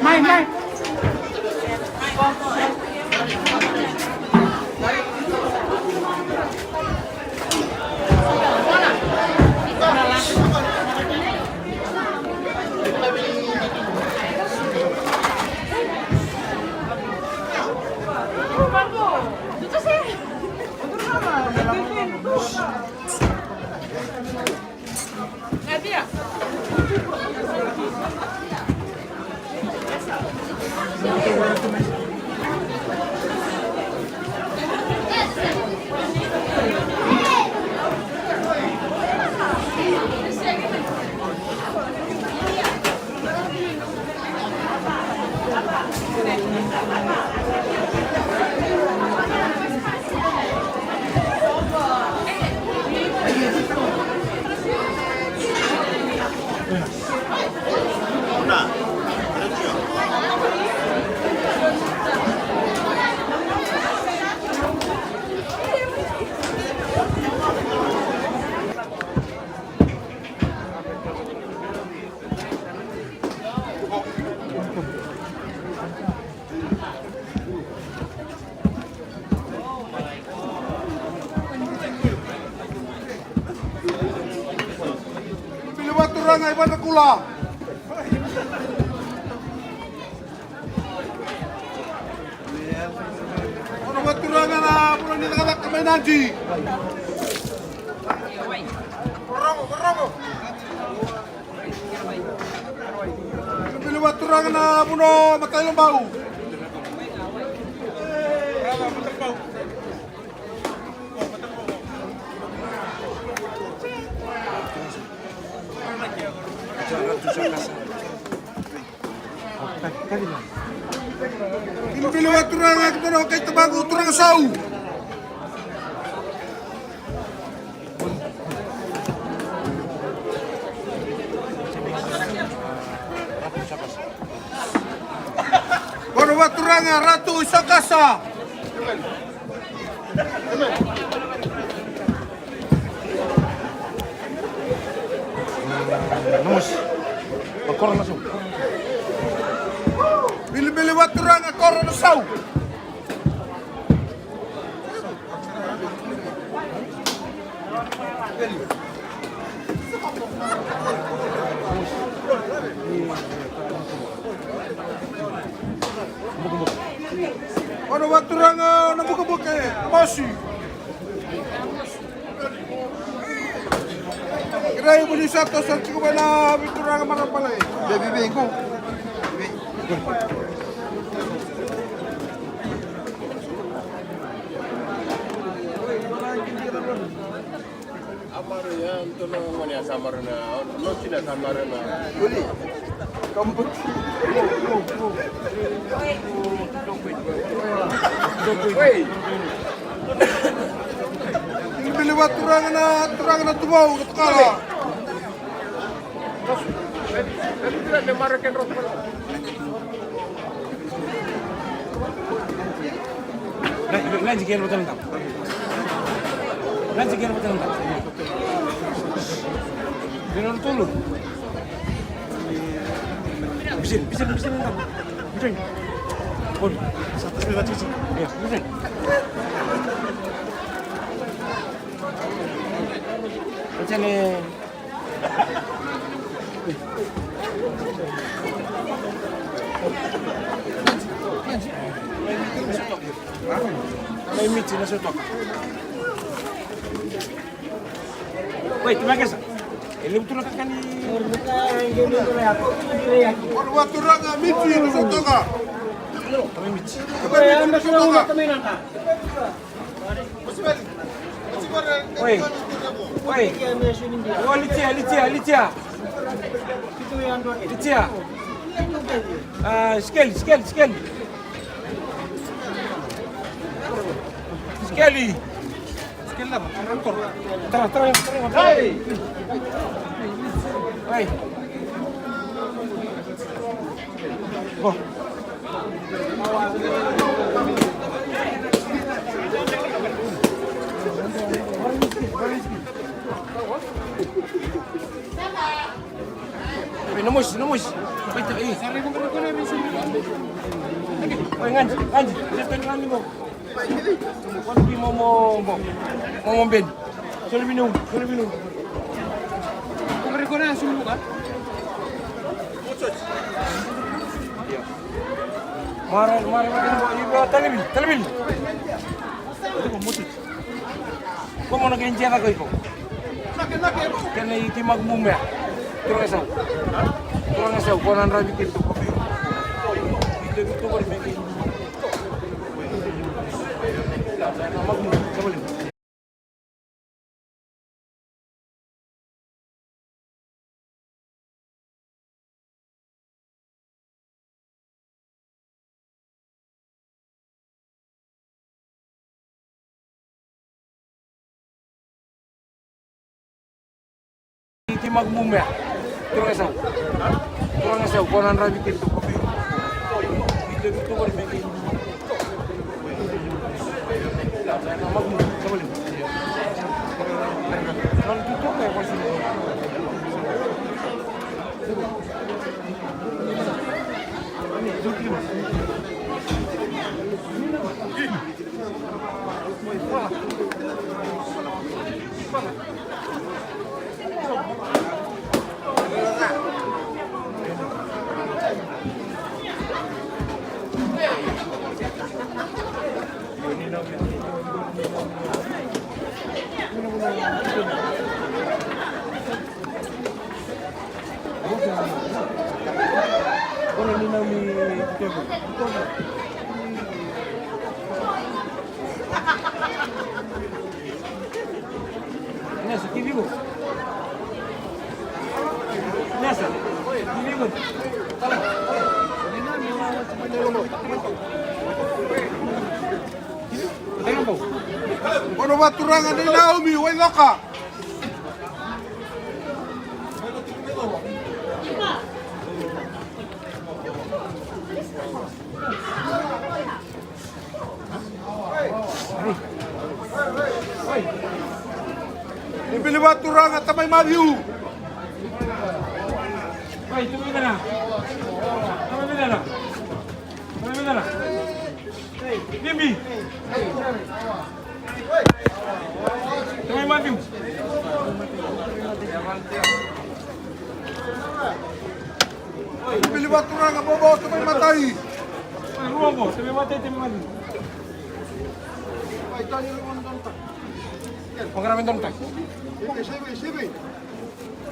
Mai, mai. Ga i Vadrakula. Ono vaturaga na vuna ni cakacaka mai Nadi. Bili vaturaga na vuna Matailobau. Bilibili vaturaga ki dua na kai tabaqu Turaga Sau. Kono vaturaga Ratu Isakasa. Namos. Koro na sau. Bilibili vaturaga Koro na Sau. Ono vaturaga na bukabuka e Masi. Kirai vuni sa toso tiko mai na vituraga marapale. Vei, vei, vei, qo. Amaru ya, ntona ngoni ya samaru na, noti na samaru na. Uli. Kambuti. Wei. Bili vaturaga na, turaga na Tuvau, na Tukala. Lanji kere vata na tama. Lanji kere vata na tama. Vino na tolu. Bisini, bisini, bisini na tama. Bisini. Bon. Sa ta sila tisi. Ya, bisini. Bisini. Mai miti na sotoka. Wait, tu mai kesa. Ele butu na kakani. Vaturaga miti na sotoka. Mai miti. Oi. Oi. O, Litia, Litia, Litia. Litia. Ah, Skeli, Skeli, Skeli. Skeli. Skeli lava. Tara, tara, tara. Oi. Go. Oi, na mosi, na mosi. Oi, ta, oi. Oi, ganji, ganji. Just ganji mo. Kona ki momo bo. Momo beni. Soli viniu, soli viniu. Kona kona sulu ka. Mara, mara, mara, mara, talevili, talevili. Ko mona ke njera ko iko. Kena i timaku mumea. Turaga sau. Turaga sau, ko na dravi kiri. Timaku mumea. Turaga sau. Turaga sau, ko na dravi kiri. Nesa, ki viko. Nesa, ki viko. Ono vaturaga ni Naomi, Waicoka. Ni bili vaturaga, tamai Maciu. Bibi. Tamai Maciu. Bili vaturaga, bobo, tamai matai. Rua bo, tamai matai, tamai Maciu. Vaqara me donu tai.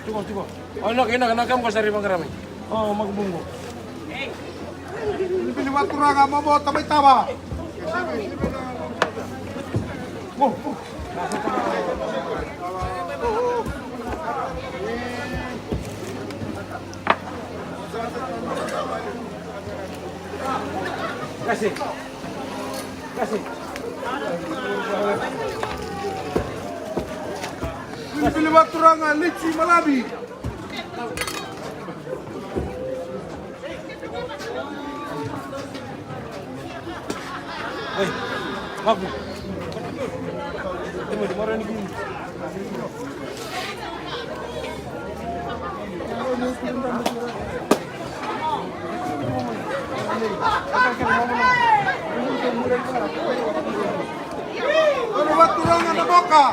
Tiko, tiko. O, ina, ina, na kam ko sari vaqara mai. O, makubungo. Bili vaturaga, bobo, tamai tava. Kasi. Kasi. Bili vaturaga, Litsi Malavi. Ei, vaku. Ei, mara ni kini. Ono vaturaga na boka.